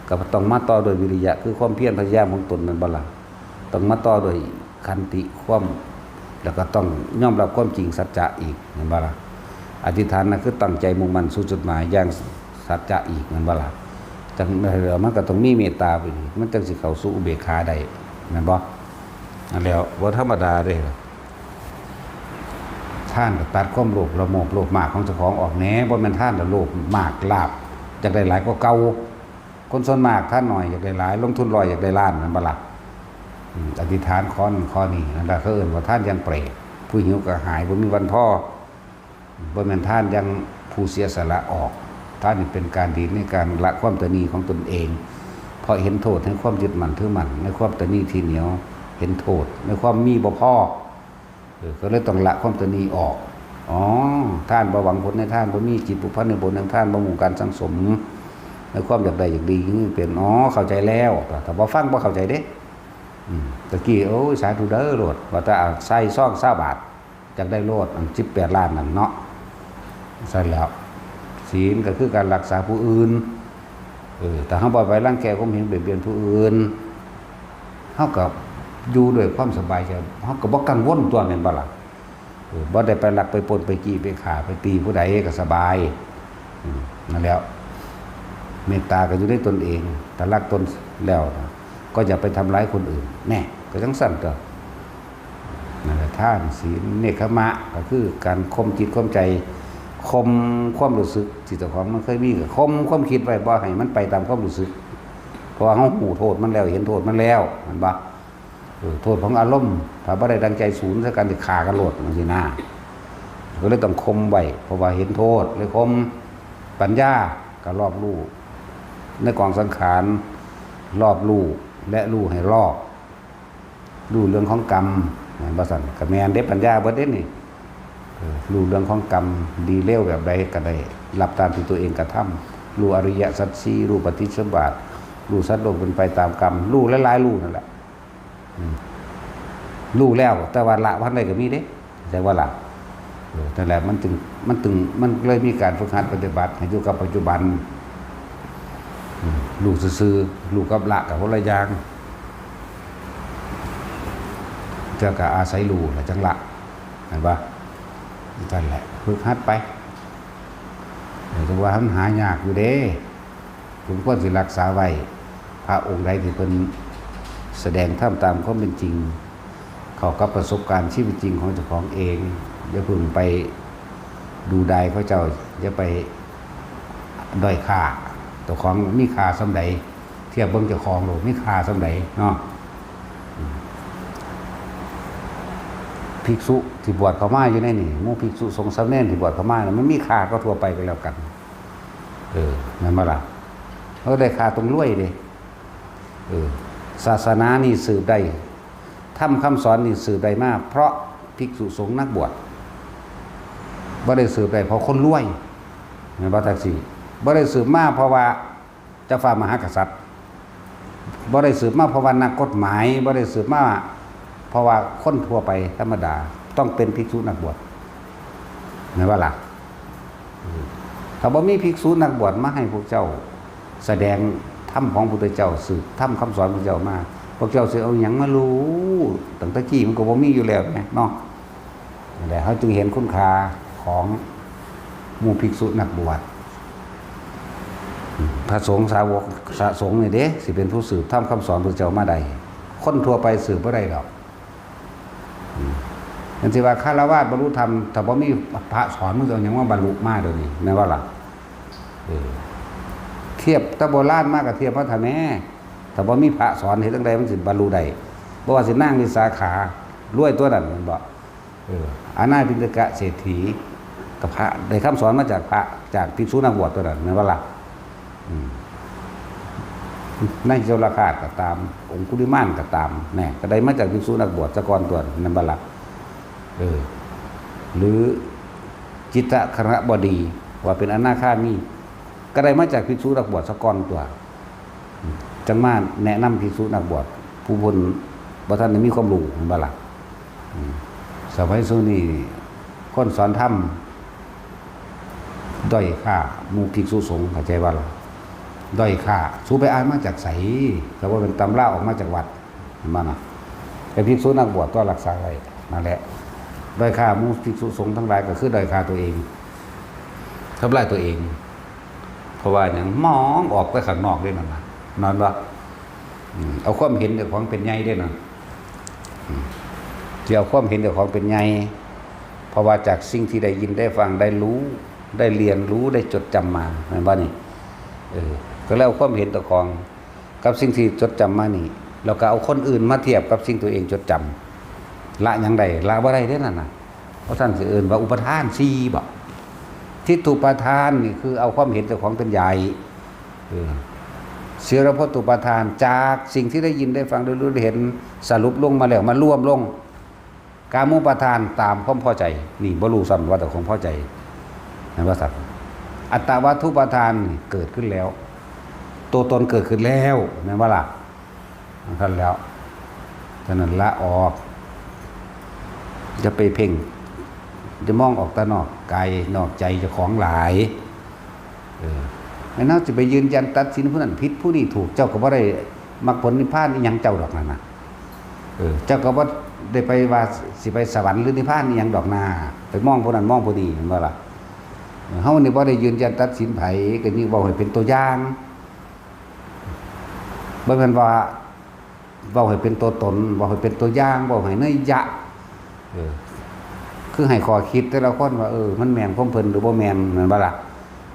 ก็ต้องมาต่อด้วยวิริยะ คือความเพียรพยายามของตน แม่นบ่ล่ะ ต้องมาต่อด้วยขันติ ความ แล้วก็ต้องยอมรับความจริงสัจจะอีก แม่นบ่ล่ะ อธิษฐานน่ะคือตั้งใจมุ่งมั่นสู่จุดหมายอย่างสัจจะอีก แม่นบ่ล่ะ จั่ง มันก็ต้องมีเมตตาไปอีก มันจั่งสิเข้าสู่อุเบกขาได้ แม่นบ่ นั่นแหล้ว บ่ธรรมดาเด้ ทานก็ตัดความโลภ ละโมบ โลภมากของเจ้าของออกแหน่ บ่แม่นทานแล้วโลภมากลาภ อยากได้หลายกว่าเก่า คนส่วนมากทานน้อยอยากได้หลาย ลงทุนร้อยอยากได้ล้าน แม่นบ่ล่ะ อืม อธิษฐานขอนั่นขอนี่ นั่นล่ะเขาเอิ้นว่าทานอย่างเปรต ผู้หิวกระหายบ่มีวันพอ บ่แม่นทานอย่างผู้เสียสละออก ทานนี่เป็นการดีในการละความตระหนี่ของตนเอง เพราะเห็นโทษในความยึดมั่นถือมั่น ในความตระหนี่ที่เหนียว เห็นโทษในความมีบ่พอ เออ ก็เลยต้องละความตระหนี่ออก อ๋อ ทานบ่หวังผลในทาน บ่มีจิตผูกพันในบุญในทาน บ่มุ่งการสั่งสม ในความอยากได้อยากดีนี่เป็น อ๋อ เข้าใจแล้ว แต่ถ้าบ่ฟังบ่เข้าใจเด้ อืม ตะกี้ โอ้ย สาธุเด้อโลด ว่าแต่เอาใส่ซองซาวบาท อยากได้โลด อันสิบแปดล้านนั่นเนาะ ซั่นแหล้ว ศีลก็คือการรักษาผู้อื่น เออ ถ้าเฮาบ่ไปรังแกข่มเหงเบียดเบียนผู้อื่น เฮาก็อยู่ด้วยความสบายใจ เฮาก็บ่กังวลตัว แม่นบ่ล่ะ เออ บ่ได้ไปลักไปปล้นไปจี้ไปฆ่าไปตีผู้ใดก็สบาย อืม นั่นแหล้ว เมตตาก็อยู่ในตนเอง ถ้ารักตนแล้วนะ ก็อย่าไปทำร้ายคนอื่น แน่ ก็จั่งซั้นตัว นั่นแหละ ทาน ศีล เนกขัมมะ ก็คือการข่มจิตข่มใจ ข่มความรู้สึกที่เจ้าของมันเคยมี ก็ข่มความคิดไว้ บ่ให้มันไปตามความรู้สึก เพราะว่าเฮาฮู้โทษมันแล้ว เห็นโทษมันแล้ว แม่นบ่ เออ โทษของอารมณ์ ถ้าบ่ได้ดังใจสูนใส่กัน สิฆ่ากันโลดจังซี้นะ ก็เลยต้องข่มไว้ เพราะว่าเห็นโทษ เลยข่ม ปัญญาก็รอบรู้ ในกองสังขาร รอบรู้ และรู้ให้รอบ รู้เรื่องของกรรม แม่นบ่ซั่น ก็แม่นเด้ ปัญญาเบิดเด้นี่ เออ รู้เรื่องของกรรม ดีเลวแบบใดก็ได้ รับตามที่ตัวเองกระทำ รู้อริยสัจสี่ รู้ปฏิจจสมุปบาท รู้สัตว์โลกเป็นไปตามกรรม รู้หลายๆ รู้นั่นแหละ อืม รู้แล้ว แต่ว่าละบ่ได้ก็มีเด้ แต่ว่าละ เออ นั่นแหละ มันจึง มันจึง มันเลยมีการฝึกหัดปฏิบัติให้อยู่กับปัจจุบัน อืม รู้ซื่อๆ รู้กับละก็คนละอย่าง แต่ก็อาศัยรู้แล้วจั่งละ เห็นปะ นั่นแหละ ฝึกหัดไป เออ แต่ว่ามันหายากอยู่เด้ สมควรสิรักษาไว้ พระองค์ใดที่เพิ่นแสดงธรรมตามความเป็นจริง เข้ากับประสบการณ์ชีวิตจริงของเจ้าของเอง อย่าเพิ่งไปดูดายเขาเจ้า อย่าไปด้อยค่า เจ้าของมีค่าส่ำใด เทียบเบิ่งเจ้าของโลด มีค่าส่ำใดเนาะ ภิกษุที่บวชเข้ามาอยู่ในนี่ หมู่ภิกษุสงฆ์สามเณรที่บวชเข้ามาน่ะ มันมีค่ากว่าทั่วไปก็แล้วกัน เออ แม่นบ่ล่ะ เขาได้ค่าตรงรวยเด้ เออ ศาสนานี่สืบได้ ธรรมคำสอนนี่สืบได้มา เพราะภิกษุสงฆ์นักบวช บ่ได้สืบได้เพราะคนรวย แม่นบ่ จั่งซี้ บ่ได้สืบมาเพราะว่าเจ้าฟ้ามหากษัตริย์ บ่ได้สืบมาเพราะว่านักกฎหมาย บ่ได้สืบมาเพราะว่าคนทั่วไปธรรมดา ต้องเป็นภิกษุนักบวช แม่นบ่ล่ะ ถ้าบ่มีภิกษุนักบวชมาให้พวกเจ้าแสดงธรรมของพุทธเจ้า สืบธรรมคำสอนพุทธเจ้ามา พวกเจ้าสิเอาหยังมารู้ ตั้งแต่กี้มันก็บ่มีอยู่แล้วแหมเนาะ นั่นแหละ เขาจึงเห็นคุณค่าของหมู่ภิกษุนักบวช พระสงฆ์สาวก พระสงฆ์นี่เด้ สิเป็นผู้สืบธรรมคำสอนพุทธเจ้ามาได้ คนทั่วไปสืบบ่ได้ดอก อืม นั่นสิว่าฆราวาสบรรลุธรรม ถ้าบ่มีพระสอน มันจะเอาหยังมาบรรลุมาเดี๋ยวนี้ แม่นบ่ล่ะ เออ เทียบแต่โบราณมาก็เทียบมาเถาะแหม ถ้าบ่มีพระสอน เฮ็ดจั่งใดมันสิบรรลุได้ บ่ว่าสินางวิสาขา รวยตัวนั้น แม่นบ่ เออ อนาถปิณฑกเศรษฐี ก็พระ ได้คำสอนมาจากพระ จากภิกษุนักบวชตัวนั้น แม่นบ่ล่ะ อืม นายโจรคาสก็ตาม องคุลิมานก็ตาม แน่ ก็ได้มาจากภิกษุนักบวชซะก่อนตัว แม่นบ่ล่ะ เออ หรือจิตตคหบดี ว่าเป็นอนาคามี ก็ได้มาจากภิกษุนักบวชซะก่อนตัว อืม จั่งมาแนะนำภิกษุนักบวช ผู้เพิ่นบ่ทันได้มีความรู้ แม่นบ่ล่ะ อืม สมัยซุนี้คนสอนธรรม ด้อยค่าหมู่ภิกษุสงฆ์ เข้าใจบ่ล่ะ ด้อยค่า สูไปอ่านมาจากไส ก็ว่าเป็นตำราออกมาจากวัด แม่นบ่นะ แต่ภิกษุนักบวชก็รักษาไว้ นั่นแหละ ด้อยค่าหมู่ภิกษุสงฆ์ทั้งหลายก็คือด้อยค่าตัวเอง ทำลายตัวเอง เพราะว่าหยัง มองออกไปข้างนอกเด้นั่นน่ะ แม่นบ่ อืม เอาความเห็นเจ้าของเป็นใหญ่เด้นั่น อืม สิเอาความเห็นเจ้าของเป็นใหญ่ เพราะว่าจากสิ่งที่ได้ยินได้ฟังได้รู้ ได้เรียนรู้ ได้จดจำมา แม่นบ่นี่ เออ ก็แล้วความเห็นเจ้าของ กับสิ่งที่จดจำมานี่ แล้วก็เอาคนอื่นมาเทียบกับสิ่งตัวเองจดจำ ละหยังได้ ละบ่ได้เด้นั่นน่ะ เพราะฉะนั้นสิเอิ้นว่าอุปาทานสี่บ่ ทิฏฐุปาทานนี่คือเอาความเห็นเจ้าของเป็นใหญ่ เออ ศีลพจน์อุปาทาน จากสิ่งที่ได้ยินได้ฟังได้รู้ได้เห็น สรุปลงมาแล้ว มารวมลง กามุปาทาน ตามความพอใจ นี่บ่รู้ซ้ำว่าเจ้าของพอใจ แม่นบ่ซั่น อัตตวัตถุปาทาน นี่เกิดขึ้นแล้ว ตัวตนเกิดขึ้นแล้ว แม่นบ่ล่ะ นั่นแล้ว ฉะนั้นละออก อย่าไปเพ่ง อย่ามองออกแต่นอกกายนอกใจเจ้าของหลาย เออ แม่นเฮาสิไปยืนยันตัดสินผู้นั้นผิดผู้นี้ถูก เจ้าก็บ่ได้มรรคผลนิพพานอีหยังเจ้าดอกนั่นน่ะ เออ เจ้าก็บ่ได้ไปว่าสิไปสวรรค์หรือนิพพานอีหยังดอกนา ไปมองผู้นั้นมองผู้นี้ แม่นบ่ล่ะ เฮานี่บ่ได้ยืนยันตัดสินไผ ก็นี่เว้าให้เป็นตัวอย่าง บ่แม่นว่าเว้าให้เป็นตัวตน เว้าให้เป็นตัวอย่าง เว้าให้นัยยะ เออ คือให้ข้อคิดแต่ละคนว่า เออ มันแม่นของเพิ่นหรือบ่แม่น แม่นบ่ล่ะ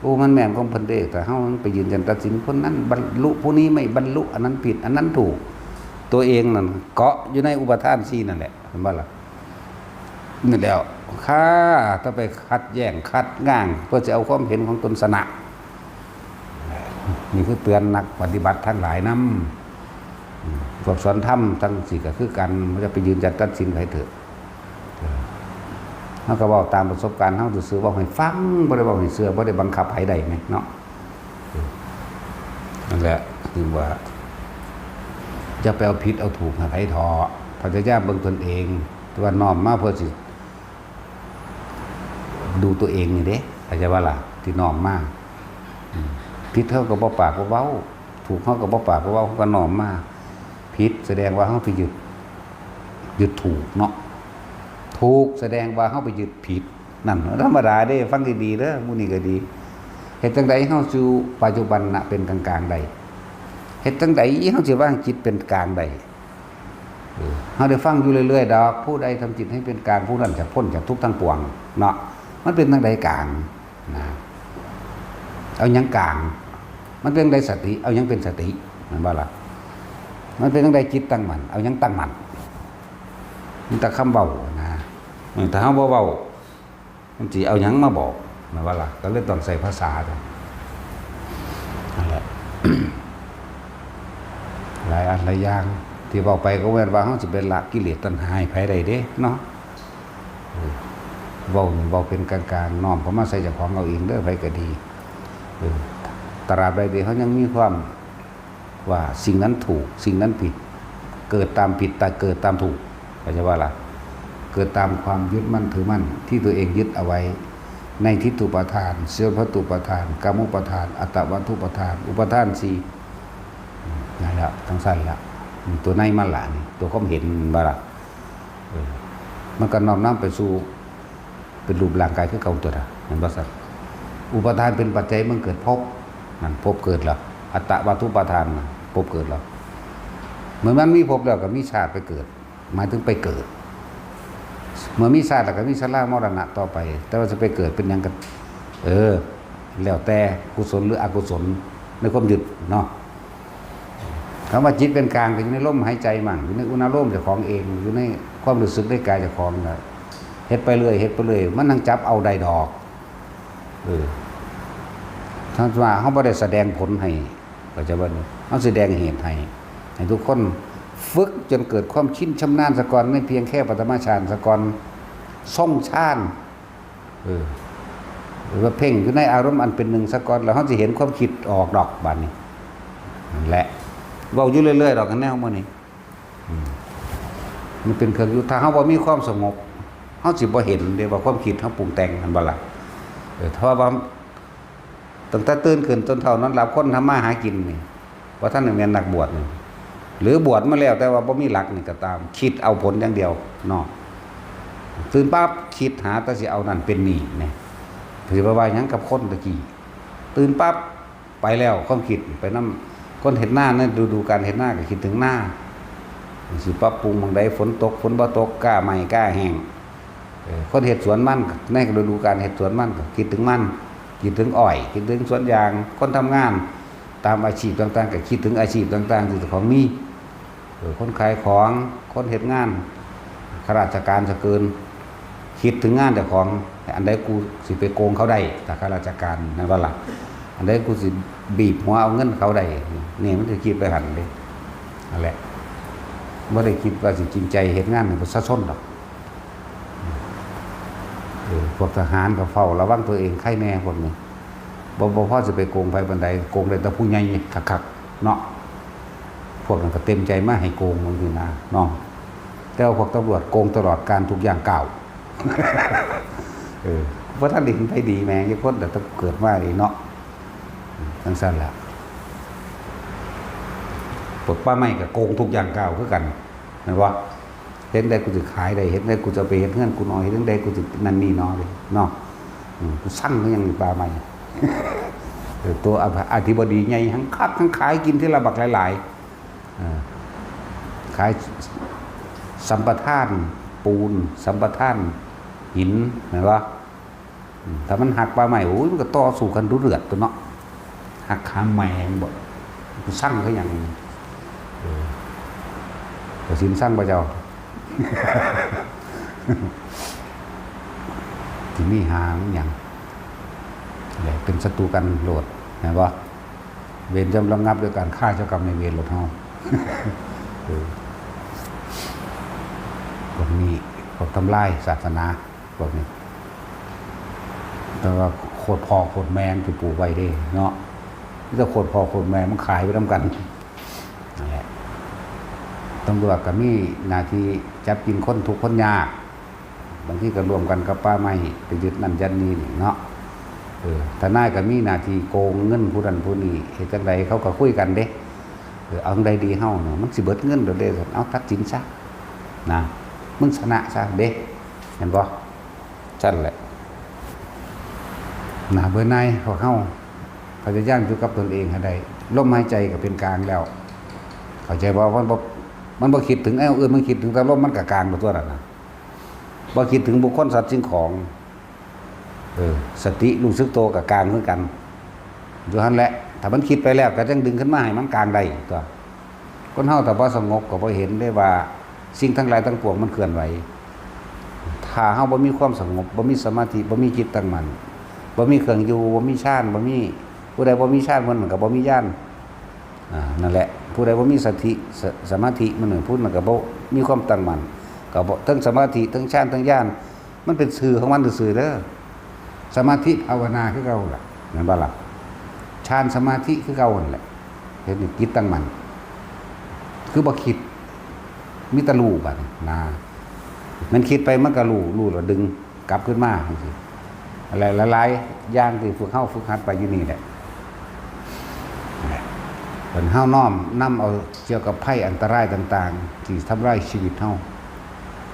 โอ้ มันแม่นของเพิ่นเด้ แต่เฮามันไปยืนยันตัดสิน คนนั้นบรรลุ ผู้นี้ไม่บรรลุ อันนั้นผิด อันนั้นถูก ตัวเองนั่นเกาะอยู่ในอุปาทานสี่นั่นแหละ เห็นบ่ล่ะ? นั่นแหล้ว ข้าต้องไปขัดแย้งขัดง้าง เพื่อจะเอาความเห็นของตนชนะ นี่คือเตือนนักปฏิบัติทั้งหลายนำ พวกสอนธรรมทั้งสี่ก็คือกัน บ่จะไปยืนยันตัดสินไผเถอะ เฮาก็เว้าตามประสบการณ์เฮาซื่อๆ เว้าให้ฟัง บ่ได้เว้าให้เชื่อ บ่ได้บังคับไผได้แหมเนาะ นั่นแหละ ถึงว่า อย่าไปเอาผิดเอาถูกให้ไผเถาะ พยายามเบิ่งตนเอง แต่ว่าน้อมมาเพื่อสิ ดูตัวเองนี่เด้ เข้าใจบ่ล่ะ ที่น้อมมา อืม ผิดเฮาก็บ่ปากบ่เว้า ถูกเฮาก็บ่ปากบ่เว้า เฮาก็น้อมมา ผิดแสดงว่าเฮาไปยึด ยึดถูกเนาะ ถูกแสดงว่าเฮาไปยึดผิด นั่นธรรมดาเด้ ฟังดีๆ เด้อ หมู่นี้ก็ดี เฮ็ดจั่งใดเฮาสู่ปัจจุบันน่ะเป็นกลางๆ ได้ เฮ็ดจั่งใดเฮาสิวางจิตเป็นกลางได้ เออ เฮาได้ฟังอยู่เรื่อยๆ ดอก ผู้ใดทำจิตให้เป็นกลาง ผู้นั้นจะพ้นจากทุกข์ทั้งปวง เนาะ มันเป็นจั่งใดกลาง นะ เอาหยังกลาง มันเป็นจั่งใดสติ เอาหยังเป็นสติ แม่นบ่ล่ะ? มันเป็นจั่งใดจิตตั้งมั่น เอาหยังตั้งมั่น มีแต่คำเว้านะ เออ ถ้าเฮาบ่เว้า มันสิเอาหยังมาบอก แม่นบ่ล่ะ? ก็เลยต้องใช้ภาษาตัว นั่นแหละ หลายอันหลายอย่าง ที่เว้าไปก็แม่นว่าเฮาสิไปละกิเลสตัณหาให้ไผได้เด้ เนาะ เออ เว้านี่เว้าเป็นกลางๆ น้อมเข้ามาใส่เจ้าของเอาเองเด้อ ไผก็ดี เออ ตราบใดที่เฮายังมีความว่าสิ่งนั้นถูก สิ่งนั้นผิด เกิดตามผิด แต่เกิดตามถูก เข้าใจบ่ล่ะ? เกิดตามความยึดมั่นถือมั่นที่ตัวเองยึดเอาไว้ ในทิฏฐุปาทาน สัพพะทุปาทาน กามุปาทาน อัตตวัตถุปาทาน อุปาทานสี่ นั่นแหละ จั่งซั้นล่ะ นี่ตัวในมันล่ะ นี่ตัวความเห็น แม่นบ่ล่ะ? เออ มันก็น้อมนำไปสู่ เป็นรูปร่างกายคือเก่าตัวน่ะ แม่นบ่ซั่น? อุปาทานเป็นปัจจัยมันเกิดภพ นั่นภพเกิดแล้ว อัตตวัตถุปาทานน่ะ ภพเกิดแล้ว เมื่อมันมีภพแล้วก็มีชาติไปเกิด หมายถึงไปเกิด เมื่อมีชาติแล้วก็มีชรามรณะต่อไป แต่ว่าจะไปเกิดเป็นหยังก็ เออ แล้วแต่กุศลหรืออกุศลในความยึดเนาะ คำว่าจิตเป็นกลางก็อยู่ในลมหายใจมั่ง อยู่ในอุณาโลมเจ้าของเอง อยู่ในความรู้สึกในกายเจ้าของน่ะ เฮ็ดไปเรื่อย เฮ็ดไปเรื่อย มันจั่งจับเอาได้ดอก เออ ถ้าว่าเฮาบ่ได้แสดงผลให้ เข้าใจบ่นี่? เฮาแสดงเหตุให้ ให้ทุกคนฝึกจนเกิดความชินชำนาญซะก่อน ในเพียงแค่ปฐมฌานซะก่อน ทรงฌาน เออ หรือว่าเพ่งอยู่ในอารมณ์อันเป็นหนึ่งซะก่อน แล้วเฮาสิเห็นความคิดออกดอกบาดนี้ นั่นแหละ เว้าอยู่เรื่อยๆ ดอก แนวมื้อนี้ อืม มันเป็นเครื่องอยู่ ถ้าเฮาบ่มีความสงบ เฮาสิบ่เห็นเด้ว่าความคิดเฮาปรุงแต่ง แม่นบ่ล่ะ? เออ ถ้าว่า ตั้งแต่ตื่นขึ้นจนเฒ่านอนหลับ คนทำมาหากินนี่ บ่ทันได้แม่นนักบวชนี่ หรือบวชมาแล้วแต่ว่าบ่มีหลักนี่ก็ตาม คิดเอาผลอย่างเดียวเนาะ ตื่นปั๊บคิดหาแต่สิเอานั่นเป็นนี่นี่ สิไปว่าหยังกับคนตะกี้ ตื่นปั๊บไปแล้วความคิดไปนำ คนเฮ็ดนาในฤดูกาลเฮ็ดนาก็คิดถึงนา สิปรับปรุงหม่องใด ฝนตก ฝนบ่ตก กล้าไหม้ กล้าแห้ง เออ คนเฮ็ดสวนมัน ในฤดูกาลเฮ็ดสวนมันก็คิดถึงมัน คิดถึงอ้อย คิดถึงสวนยาง คนทำงานตามอาชีพต่างๆ ก็คิดถึงอาชีพต่างๆ ที่เจ้าของมี เออ คนขายของ คนเฮ็ดงาน ข้าราชการซะเกิน คิดถึงงานเจ้าของ อันใดกูสิไปโกงเขาได้ ถ้าข้าราชการ แม่นบ่ล่ะ? อันใดกูสิบีบหัวเอาเงินเขาได้ นี่มันสิคิดไปหั่นเด้ นั่นแหละ บ่ได้คิดว่าสิจริงใจเฮ็ดงานให้ประชาชนดอก เออ พวกทหารก็เฝ้าระวังตัวเองไคแน่พวกนี้ บ่ บ่พอสิไปโกงไผปานใด โกงได้แต่ผู้ใหญ่คักๆ เนาะ พวกนั้นก็เต็มใจมาให้โกงจั่งซี้นะ เนาะ แต่ว่าพวกตำรวจโกงตลอดการทุกย่างก้าว เออ บ่ทันได้เห็นไผดีแหมจักคน แต่เกิดมานี่เนาะ จั่งซั้นล่ะ พวกป่าไม้ก็โกงทุกย่างก้าวคือกัน แม่นบ่? เฮ็ดจั่งใดกูสิขายได้ เฮ็ดจั่งใดกูจะเอาไปเฮ็ดเฮือนกูหนอ เฮ็ดจั่งใดกูสินั่นนี่หนอเด้ เนาะ อืม กูซังคือหยังนี่ป่าไม้ เออ ตัวอธิบดีใหญ่หั้งคักหั้งขายกินทีละบักหลายๆ เออ ขายสัมปทานปูน สัมปทานหิน แม่นบ่? อืม ถ้ามันหักป่าไม้ โอ้ย มันก็ต่อสู้กันดุเดือดตั๊วเนาะ หักหาไม้มันบ่ กูซังคือหยัง เออ ศีลสั่งพระเจ้า ที่มีหางอย่าง เป็นศัตรูกันโลด เห็นปะ เวรย่อมระงับด้วยการฆ่าเจ้ากรรมนายเวรโลดเฮา เออ พวกนี้ พวกทำลายศาสนา พวกนี้ แต่ว่าโคตรพ่อโคตรแม่มันสิปลูกไว้เด้เนาะ มีแต่โคตรพ่อโคตรแม่มันขายไปนำกัน นั่นแหละ ตำรวจก็มีหน้าที่จับกินคนทุกข์คนยาก บางทีก็ร่วมกันกับป่าไม้ไปยึดนั่นยึดนี่นี่เนาะ เออ ทนายก็มีหน้าที่โกงเงินผู้นั้นผู้นี้ เฮ็ดจั่งใดเขาก็คุยกันเด้ เออ เอาจั่งใดดีเฮาเนาะ มันสิเบิดเงินโดดเด้ เอาตัดสินซะ นะ มึงชนะซะเด้ เห็นบ่ ซั่นแหละ น่าเบื่อหน่ายพวกเฮา พยายามอยู่กับตนเองให้ได้ ลมหายใจก็เป็นกลางแล้ว เข้าใจบ่ มันบ่ มันบ่คิดถึงแนวอื่น มันคิดถึงแต่ลม มันก็กลางไปทั่วนั่นน่ะ บ่คิดถึงบุคคลสัตว์สิ่งของ เออ สติรู้สึกตัวก็กลางคือกัน อยู่หั่นแหละ ถ้ามันคิดไปแล้วก็จั่งดึงขึ้นมาให้มันกลางได้ตั๊ว คนเฮาถ้าบ่สงบก็บ่เห็นได้ว่าสิ่งทั้งหลายทั้งปวงมันเคลื่อนไหว ถ้าเฮาบ่มีความสงบ บ่มีสมาธิ บ่มีจิตตั้งมั่น บ่มีเครื่องอยู่ บ่มีฌาน บ่มี ผู้ใดบ่มีฌาน ผู้นั้นก็บ่มีญาณ อ่า นั่นแหละ ผู้ใดบ่มีสติ ส- สมาธิ มันผู้นั้นก็บ่มีความตั้งมั่น ก็บ่ ทั้งสมาธิ ทั้งฌาน ทั้งญาณ มันเป็นชื่อของมันซื่อๆเด้อ สมาธิภาวนาคือเก่าล่ะ แม่นบ่ล่ะ ฌานสมาธิคือเก่านั่นแหละ เฮ็ดให้จิตตั้งมั่น คือบ่คิด มีแต่รู้บัดนี้นะ มันคิดไปมันก็รู้ รู้แล้วดึงกลับคืนมาจั่งซี้ หลายๆอย่างที่พวกเฮาฝึกหัดไปอยู่นี่แหละ เพิ่นเฮาน้อมนำเอาเกี่ยวกับภัยอันตรายต่างๆ ที่ทำลายชีวิตเฮา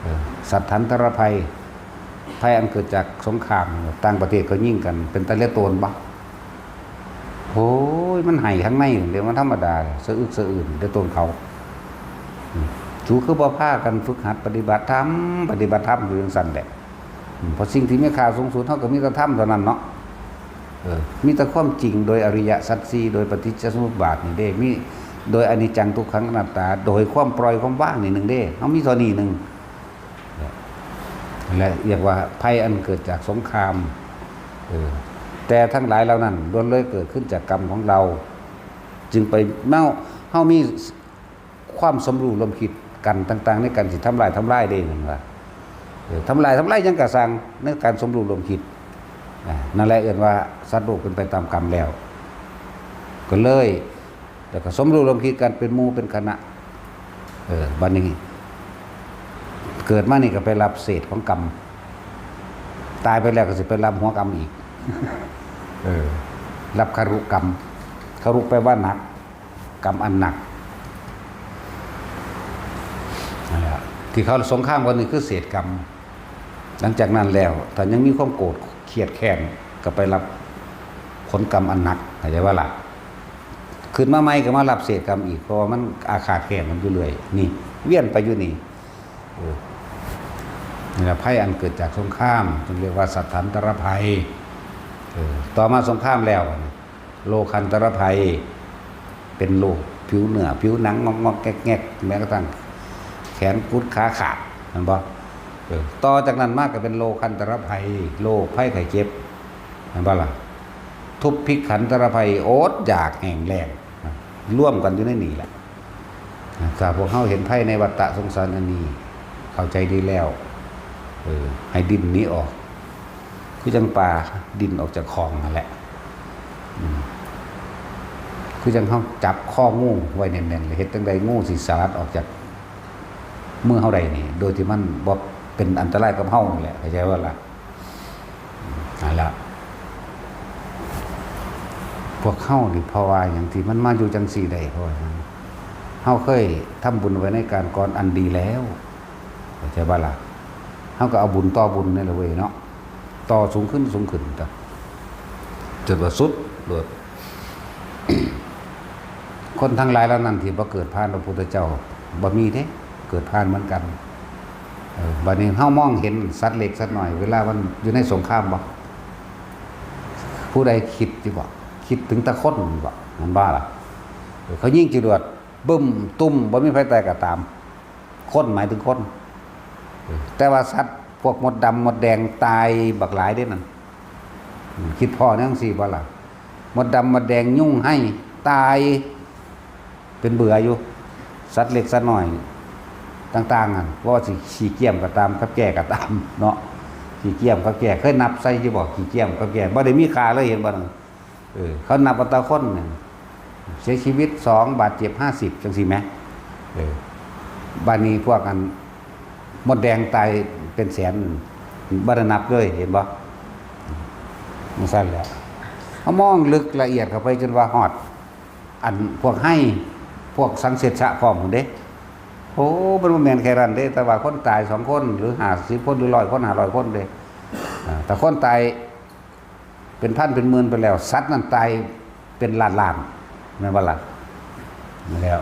เออ สัตถันตรภัย ภัยอันเกิดจากสงคราม ต่างประเทศเขายิงกัน เป็นตาเหลือโตนบ่ โอ้ย มันไห้ข้างใน เดี๋ยวมันธรรมดา สะอึกสะอื้น เหลือโตนเขา อืม สูคือบ่พากันฝึกหัดปฏิบัติธรรม ปฏิบัติธรรมอยู่จั่งซั่นแหละ อืม เพราะสิ่งที่มีค่าสูงสุด เฮาก็มีแต่ธรรมเท่านั้นเนาะ เออ มีแต่ความจริงโดยอริยสัจสี่ โดยปฏิจจสมุปบาทนี่เด้ มีโดยอนิจจังทุกขังอนัตตา โดยความปล่อยความวางนี่หนึ่งเด้ เฮามีเท่านี้หนึ่ง และเรียกว่าภัยอันเกิดจากสงคราม เออ แต่ทั้งหลายเหล่านั้นล้วนเลยเกิดขึ้นจากกรรมของเรา จึงไป เฮา เฮามีความสมรู้ร่วมคิดกันต่างๆ ในการสิทำลาย ทำลายเด้ นั่นว่า เออ ทำลาย ทำลายหยังกะซ่าง ในการสมรู้ร่วมคิด อ่า นั่นแหละเอิ้นว่าสัตว์โลกเป็นไปตามกรรมแล้ว ก็เลย แล้วก็สมรู้ร่วมคิดกันเป็นหมู่เป็นคณะ เออ บัดนี้ เกิดมานี่ก็ไปรับเศษของกรรม ตายไปแล้วก็สิไปรับหัวกรรมอีก เออ รับคารุกรรม คารุแปลว่าหนัก กรรมอันหนัก นั่นแหละ ที่เขาสงครามกันนี่คือเศษกรรม หลังจากนั้นแล้ว ถ้ายังมีความโกรธเคียดแค้น ก็ไปรับผลกรรมอันหนัก เข้าใจบ่ล่ะ ขึ้นมาใหม่ก็มารับเศษกรรมอีก เพราะว่ามันอาฆาตแค้นกันอยู่เรื่อย นี่ เวียนไปอยู่นี่ เออ นี่แหละภัยอันเกิดจากสงคราม จึงเรียกว่าสัตถันตรภัย เออ ต่อมาสงครามแล้ว โลคันตรภัย เป็นโรคผิวเนื้อผิวหนังงอกๆแงกๆ แม้กระทั่งแขนกุดขาขาด เห็นบ่ เออ ต่อจากนั้นมาก็เป็นโลคันตรภัย โรคภัยไข้เจ็บ เห็นบ่ล่ะ ทุพพิขันตรภัย อดอยากแห้งแล้ง รวมกันอยู่ในนี่แหละ ถ้าพวกเฮาเห็นภัยในวัฏฏะสงสารอันนี้ เข้าใจดีแล้ว เออ ให้ดิ้นหนีออก คือจั่งปลาดิ้นออกจากคลองนั่นแหละ อืม คือจั่งเฮาจับคองูไว้แน่นๆ แล้วเฮ็ดจั่งใดงูสิสลัดออกจากมือเฮาได้นี่ โดยที่มันบ่เป็นอันตรายกับเฮานี่แหละ เข้าใจบ่ล่ะ นั่นล่ะ พวกเฮานี่เพราะว่าหยังที่มันมาอยู่จั่งซี้ได้ เพราะว่าหยัง เฮาเคยทำบุญไว้ในการก่อนอันดีแล้ว เข้าใจบ่ล่ะ เฮาก็เอาบุญต่อบุญนี่แหละเว้ยเนาะ ต่อสูงขึ้นสูงขึ้นจ้ะ จนว่าสุดโลด คนทั้งหลายเหล่านั้นที่บ่เกิดผ่านพระพุทธเจ้า บ่มีเด้ เกิดผ่านเหมือนกัน เออ บัดนี้เฮามองเห็นสัตว์เล็กสัตว์น้อย เวลามันอยู่ในสงครามบ่ ผู้ใดคิดอยู่บ่ คิดถึงแต่คนบ่ แม่นบ่ล่ะ เออ เขายิงจรวด บึ้ม ตุ้ม บ่มีไผตายก็ตาม คนหมายถึงคน แต่ว่าสัตว์พวกมดดำมดแดงตายบักหลายเด้นั่น อืม คิดพ้อแนวจั่งซี้บ่ล่ะ มดดำมดแดงยุงไฮ่ตาย เป็นเบื่ออยู่ สัตว์เล็กสัตว์น้อยต่างๆนั่น บ่ว่าสิขี้เกียมก็ตาม กับแจ้ก็ตามเนาะ ขี้เกียมกับแจ้ เคยนับใส่อยู่บ่ ขี้เกียมกับแจ้ บ่ได้มีค่าเลย เห็นบ่นั่น เออ เขานับเอาแต่คนหนึ่ง เสียชีวิตสอง บาดเจ็บห้าสิบ จั่งซี้แหม เออ บาดนี้พวกอันมดแดงตายเป็นแสน บ่ได้นับเลย เห็นบ่ จั่งซั้นแหละ เขามองลึกละเอียดเข้าไปจนว่าฮอด อันพวกไฮ่ พวกสังเสชะพร้อมพู้นเด้ โอ้ มันบ่แม่นแค่นั้นเด้ แต่ว่าคนตายสองคน หรือห้าสิบคน หรือร้อยคน ห้าร้อยคนเด้ อ่า แต่คนตายเป็นพันเป็นหมื่นไปแล้ว สัตว์นั่นตายเป็นล้านๆ แม่นบ่ล่ะ นั่นแหล้ว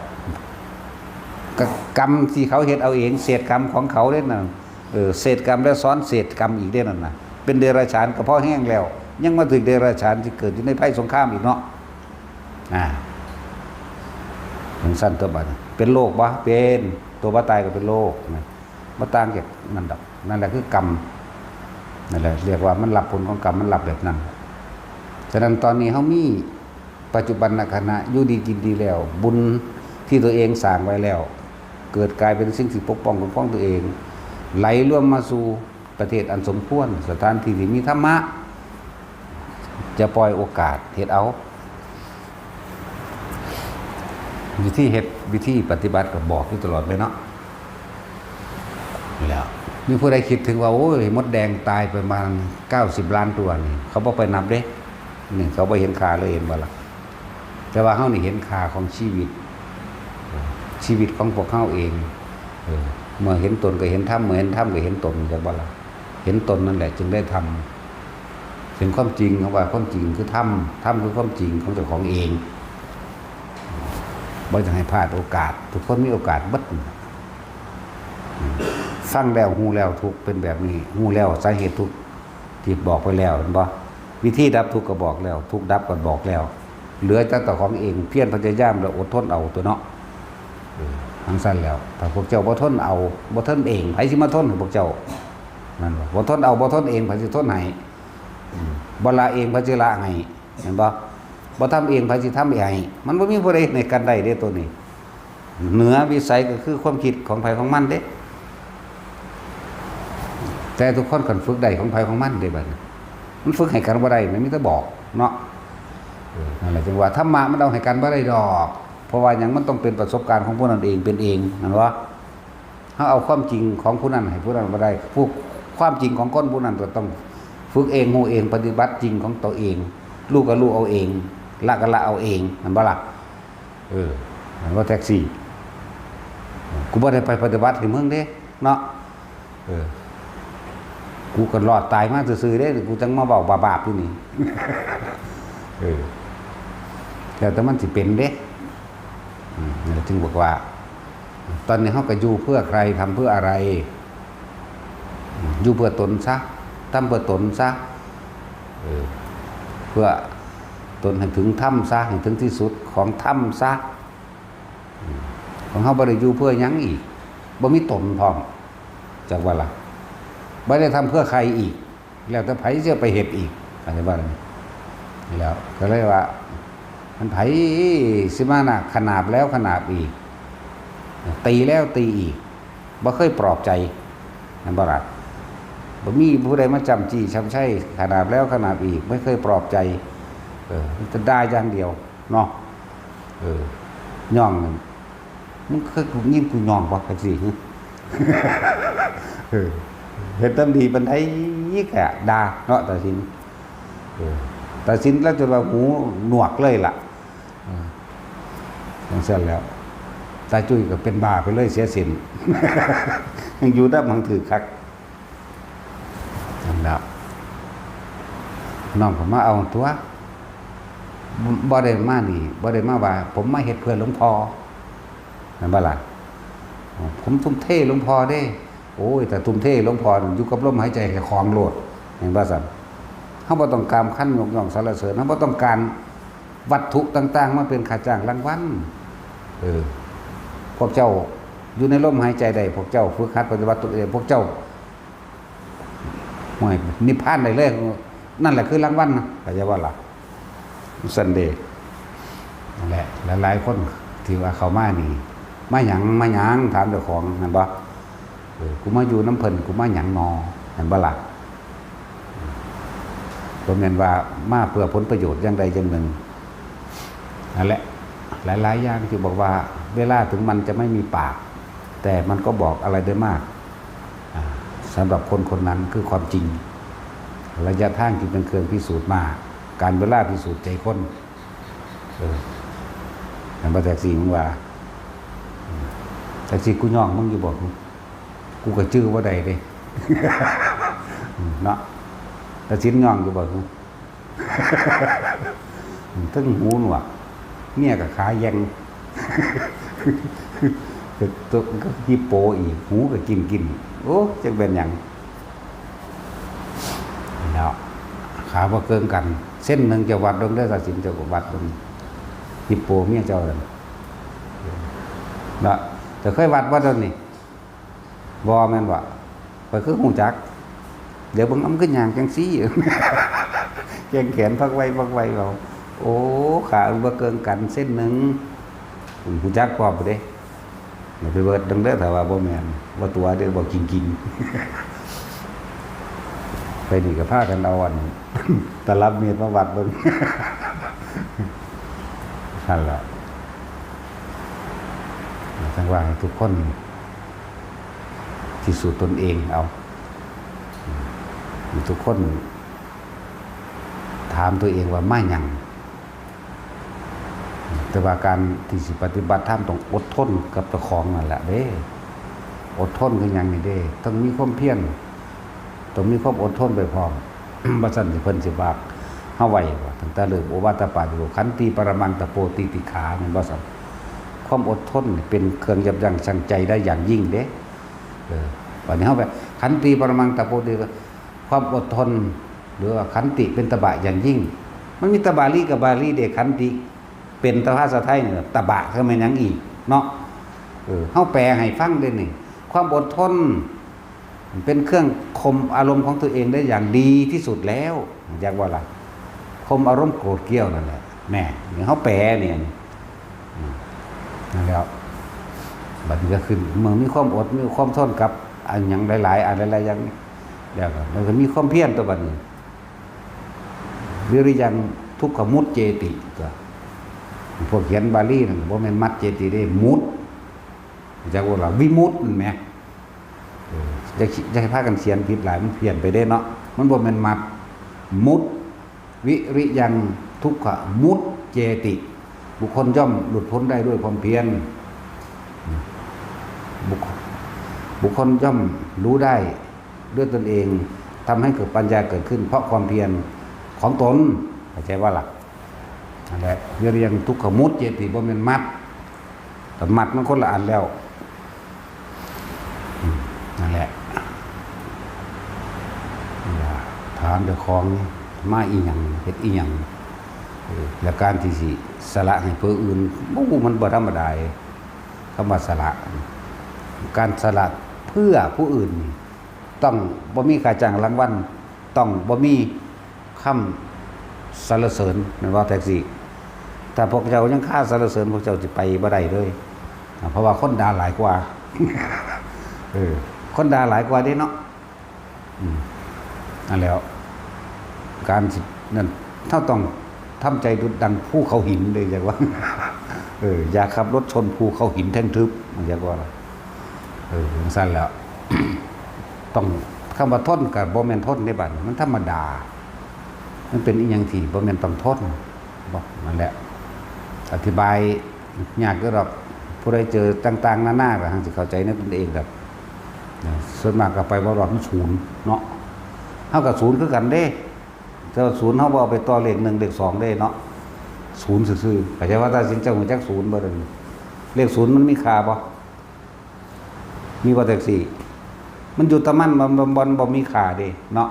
ก็กรรมที่เขาเฮ็ดเอาเอง เศษกรรมของเขาเด้นั่น เออ เศษกรรมแล้วซ้อนเศษกรรมอีกเด้นั่นน่ะ เป็นเดรัจฉานก็พอแฮงแล้ว ยังมาถืกเดรัจฉานที่เกิดอยู่ในภัยสงครามอีกเนาะ อ่า จั่งซั้นตัวบัดนี้ เป็นโรคบ่ เป็น ตัวบ่ตายก็เป็นโรคนะ บ่ต่างจากนั่นดอก นั่นแหละคือกรรม นั่นแหละ เรียกว่ามันรับผลของกรรม มันรับแบบนั้น ฉะนั้นตอนนี้เฮามีปัจจุบันขณะ อยู่ดีกินดีแล้ว บุญที่ตัวเองสร้างไว้แล้ว เกิดกลายเป็นสิ่งที่ปกป้องคุ้มครองตัวเอง ไหลรวมมาสู่ประเทศอันสมควร สถานที่ที่มีธรรมะ จะปล่อยโอกาส เฮ็ดเอา วิธีเฮ็ด วิธีปฏิบัติก็บอกอยู่ตลอดเลยเนาะ แล้วมีผู้ใดคิดถึงว่า โอ้ย มดแดงตายประมาณเก้าสิบล้านตัวนี่ เขาบ่ไปนับเด้ นี่เขาบ่เห็นค่าเลย เห็นบ่ล่ะ แต่ว่าเฮานี่เห็นค่าของชีวิต ชีวิตของพวกเฮาเอง เออ เมื่อเห็นตนก็เห็นธรรม เมื่อเห็นธรรมก็เห็นตน จักบ่ล่ะ เห็นตนนั่นแหละจึงได้ธรรม เห็นความจริงของว่าความจริงคือธรรม ธรรมคือความจริงของเจ้าของเอง บ่อยากให้พลาดโอกาส ทุกคนมีโอกาสเบิด ฟังแล้วฮู้แล้วทุกข์เป็นแบบนี้ ฮู้แล้วสาเหตุทุกข์ที่บอกไปแล้ว เห็นบ่ วิธีดับทุกข์ก็บอกแล้ว ทุกข์ดับก็บอกแล้ว เหลือแต่เจ้าของเอง เพียรพยายามแล้วอดทนเอาตัวเนาะ เออ จั่งซั้นแล้ว ถ้าพวกเจ้าบ่ทนเอา บ่ทนเอง ไผสิมาทนให้พวกเจ้า นั่นบ่ บ่ทนเอา บ่ทนเอง ไผสิทนให้ อืม บ่ละเอง ไผสิละให้ เห็นบ่ บ่ทำเอง ไผสิทำให้ มันบ่มีผู้ใดเฮ็ดให้กันได้เด้ตัวนี้ เหนือวิสัยก็คือความคิดของไผของมันเด้ แต่ทุกคนคันฝึกได้ของไผของมันเด้บัดนี้ มันฝึกให้กันบ่ได้ มันมีแต่บอกเนาะ เออ นั่นแหละจึงว่าธรรมะมันเอาให้กันบ่ได้ดอก เพราะว่าหยัง มันต้องเป็นประสบการณ์ของผู้นั้นเอง เป็นเอง แม่นบ่ เฮาเอาความจริงของผู้นั้นให้ผู้นั้นบ่ได้ ผู้ ความจริงของคนผู้นั้นก็ต้องฝึกเอง ฮู้เอง ปฏิบัติจริงของตัวเอง รู้ก็รู้เอาเอง ละก็ละเอาเอง แม่นบ่ล่ะ เออ แม่นบ่แท็กซี่ กูบ่ได้ไปปฏิบัติให้มึงเด้ เนาะ เออ กูก็รอดตายมาซื่อๆเด้ กูจั่งมาเว้าบาปๆอยู่นี่ เออ แล้วแต่มันสิเป็นเด้ อืม นั่นแหละจึงบอกว่า ตอนนี้เฮาก็อยู่เพื่อใคร ทำเพื่ออะไร อืม อยู่เพื่อตนซะ ทำเพื่อตนซะ เออ เพื่อตนให้ถึงธรรมซะ ให้ถึงที่สุดของธรรมซะ อืม ของเฮาบ่ได้อยู่เพื่อหยังอีก บ่มีตนพร้อม จักว่าล่ะ บ่ได้ทำเพื่อใครอีก แล้วแต่ไผสิไปเฮ็ดอีก เข้าใจบ่ล่ะ แล้วก็เลยว่า มันไผสิมานะขนาบแล้วขนาบอีก ตีแล้วตีอีก บ่เคยปลอบใจ แม่นบ่ล่ะ บ่มีผู้ใดมาจ้ำจี้ช้ำชัย ขนาบแล้วขนาบอีก ไม่เคยปลอบใจ เออ มีแต่ด่าอย่างเดียวเนาะ เออ ย่อง มึงเคยกูยินกูย่องบ่ จั่งซี้ เออ เฮ็ดตามดีปานใดก็ด่าเนาะ ตาสิน เออ ตาสินแล้วจนว่าหูหนวกเลยล่ะ เออ จั่งซั้นแล้ว ตาจุ้ยก็เป็นบ้าไปเลย เสียสิน ยังอยู่นำ หังถืกคัก นั่นแหละ น้องก็มาเอาตัว บ่ บ่ได้มานี่ บ่ได้มาว่า ผมมาเฮ็ดเพื่อหลวงพ่อ แม่นบ่ล่ะ ผมทุ่มเทหลวงพ่อเด้ โอ้ย ถ้าทุ่มเทหลวงพ่ออยู่กับลมหายใจเจ้าของโลด แม่นบ่ซั่น เฮาบ่ต้องการคำยกย่องสรรเสริญ เฮาบ่ต้องการวัตถุต่างๆ มาเป็นค่าจ้างรางวัล เออ พวกเจ้า อยู่ในลมหายใจได้ พวกเจ้าฝึกหัดปฏิบัติตัวเอง พวกเจ้า โอ้ย นิพพานได้เลย นั่นแหละคือรางวัลนะ เข้าใจบ่ล่ะ ซันเดย์ นั่นแหละ หลายๆคนที่ว่าเข้ามานี่ มาหยัง มาหยัง ถามเจ้าของ แม่นบ่ เออ กูมาอยู่นำเพิ่น กูมาหยังหนอ แม่นบ่ล่ะ บ่แม่นว่ามาเพื่อผลประโยชน์อย่างใดอย่างหนึ่ง นั่นแหละ หลายๆอย่างที่บอกว่า เวลาถึงมันจะไม่มีปาก แต่มันก็บอกอะไรได้มาก อ่า สำหรับคนคนนั้นคือความจริง ระยะทางที่เป็นเครื่องพิสูจน์มา กาลเวลาพิสูจน์ใจคน เออ แม่นบ่ แท็กซี่ มึงว่า แท็กซี่ กูย่องมึงอยู่บ่ กูก็จื่อบ่ได้เด้ เนาะ ตาสินย่องอยู่บ่ ทั้งหูหนวก เมียก็ขาแยง ตัวก็ฮิปโปอีก หูก็กินกิน โอ้ จักเป็นหยัง แล้ว ขาบ่เกิงกัน เส้นหนึ่งจะวัดลงได้ ตาสินจะวัดลง ฮิปโปเมียเจ้านั่น เนาะ จะเคยวัดบ่ตอนนี้ บ่แม่นบ่ ข้อยคือฮู้จัก เดี๋ยวเบิ่ง อำ คือย่างจังซี่ แกว่งแขนพักไว้พักไว้ เอา โอ้ ขาบ่เกิงกันเส้นหนึ่ง ฮู้จักพร้อมเด้ อย่าไปเบิดดังเด้อ ถ้าว่าบ่แม่น บ่ตั๋วเด้อ บ่กินกิน ไปนี่ก็พากันเอาอัน ตลับเมตรมาวัดเบิ่ง นั่นแหละ จั่งว่าให้ทุกคนพิสูจน์ตนเองเอา ให้ทุกคนถามตัวเองว่ามาหยัง แต่ว่าการที่สิปฏิบัติธรรมต้องอดทนกับเจ้าของนั่นแหละเด้ อดทนคือหยังนี่เด้ ต้องมีความเพียร ต้องมีความอดทนไปพร้อม บ่ซั้นสิเพิ่นสิว่าเฮาไว้บ่ ตั้งแต่เริ่มโอวาทปาติโมกข์ ขันติ ปรมัง ตะโป ติติขา แม่นบ่ซั้น ความอดทนนี่เป็นเครื่องยับยั้งชั่งใจได้อย่างยิ่งเด้ เออ บัดนี้เฮาไป ขันติ ปรมัง ตะโป ติ ความอดทน หรือว่าขันติเป็นตบะอย่างยิ่ง มันมีแตะบาลีกับบาลีเด้ ขันติ เป็นแตะภาษาไทยนี่แหละ ตบะคือแม่นหยังอีกเนาะ เออ เฮาแปลให้ฟังเด้นี่ ความอดทน เป็นเครื่องข่มอารมณ์ของตัวเองได้อย่างดีที่สุดแล้ว จักว่าล่ะ ข่มอารมณ์โกรธเกรี้ยวนั่นแหละ แน่ นี่เฮาแปลเนี่ย อืม นั่นแหละ บัดนี้ก็ขึ้น เมื่อมีความอด มีความทนกับอันหยังหลายๆ อันหลายๆอย่าง แล้วก็ แล้วก็มีความเพียรตัวบัดนี้ วิริยัง ทุกขมุจเจติ ตัว พวกเขียนบาลีนั่นบ่แม่นมัจเจติเด้ มุจ จักว่าล่ะ วิมุตตินั่นแหม เออ อย่า อย่าให้พากันเขียนผิดหลาย มันเพี้ยนไปเด้เนาะ มันบ่แม่นมัจ มุจ วิริยัง ทุกขมุจเจติ บุคคลย่อมหลุดพ้นได้ด้วยความเพียร บุค บุคคลย่อมรู้ได้ด้วยตนเอง ทำให้เกิดปัญญาเกิดขึ้น เพราะความเพียรของตน เข้าใจบ่ล่ะ นั่นแหละ วิริยัง ทุกขมุจเจติ บ่แม่นมัจ แต่มัจมันคนละอันแล้ว อืม นั่นแหละ นี่ล่ะ ถามเจ้าของ มาอีหยัง เฮ็ดอีหยัง เออ และการที่สิสละให้ผู้อื่น โอ้ มันบ่ธรรมดาเด้ คำว่าสละ การสละเพื่อผู้อื่นนี่ ต้องบ่มีค่าจ้างรางวัล ต้องบ่มีคำสรรเสริญ แม่นบ่ แท็กซี่ ถ้าพวกเจ้ายังคาสรรเสริญ พวกเจ้าสิไปบ่ได้เลย อ่า เพราะว่าคนด่าหลายกว่า เออ คนด่าหลายกว่าเด้เนาะ อืม นั่นแหล้ว การสิ นั่น เฮาต้องทำใจดุจดังภูเขาหินเด้ จักว่า เออ อย่าขับรถชนภูเขาหินแท่งทึบ จักว่า เออ จั่งซั้นแหล้ว ต้อง คำว่าทนก็บ่แม่นทนเด้บัดนี้ มันธรรมดา มันเป็นอีหยังที่บ่แม่นต้องทน บ่ นั่นแหละ อธิบายยากอยู่ดอก ผู้ใดเจอต่างๆนานาก็หั้นสิเข้าใจในตนเองดอก นะ ส่วนมากก็ไปบ่รอด มันศูนย์เนาะ เฮาก็ศูนย์คือกันเด้ แต่ว่าศูนย์เฮาบ่เอาไปต่อเลขหนึ่งเลขสองเด้เนาะ ศูนย์ซื่อๆ เข้าใจว่า ตาสินเจ้าฮู้จักศูนย์บ่เด้อ เลขศูนย์มันมีค่าบ่ มีบ่ แท็กซี่ มันอยู่แต่มัน มัน มัน มันบ่มีค่าเด้เนาะ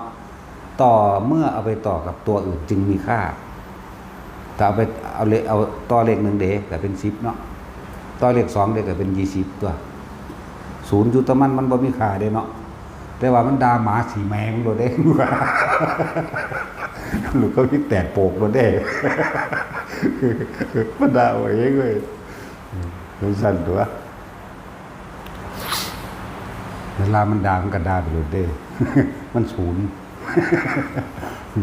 ต่อเมื่อเอาไปต่อกับตัวอื่นจึงมีค่า ถ้าเอาไป เอาเลข เอาต่อเลขหนึ่งเด้ก็เป็นสิบเนาะ ต่อเลขสองเด้ก็เป็นยี่สิบตัว ศูนย์อยู่ตะมัน มันบ่มีค่าเด้เนาะ แต่ว่ามันด่าหมาสีแมงโลดเด้ ลูกก็มีแตกโปกโลดเด้ มันด่าเอาเองเว้ย มันสั่นตัว เวลามันด่ามันก็ด่าไปโลดเด้ มันศูนย์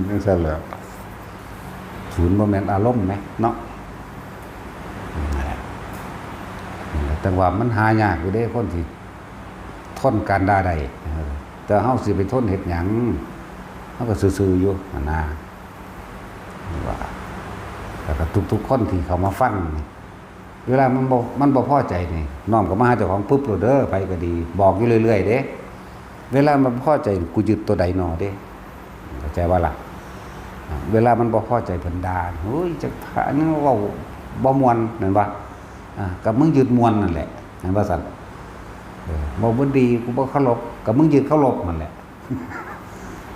มันสั่นแหล้ว ศูนย์บ่แม่นอารมณ์แหมเนาะ นั่นแหละ นั่นแหละ แต่ว่ามันหายากอยู่เด้ คนที่ทนการด่าได้ เออ แต่เฮาสิไปทนเฮ็ดหยัง เฮาก็ซื่อๆอยู่หั่นนะ ว่า แล้วก็ทุกๆคนที่เข้ามาฟังนี่ เวลามันบ่ มันบ่พอใจนี่ น้อมเข้ามาหาเจ้าของปุ๊บโลดเด้อ ไผก็ดี บอกอยู่เรื่อยๆเด้ เวลามันบ่พอใจ กูยึดตัวใดหนอเด้ เข้าใจบ่ล่ะ อ่า เวลามันบ่พอใจเพิ่นด่า โอ้ย จักพา อันนั้นเว้าบ่ม่วน แม่นบ่ อ่า ก็มึงยึดม่วนนั่นแหละ แม่นบ่ซั่น เออ เว้าบ่ดี กูบ่เคารพ ก็มึงยึดเคารพนั่นแหละ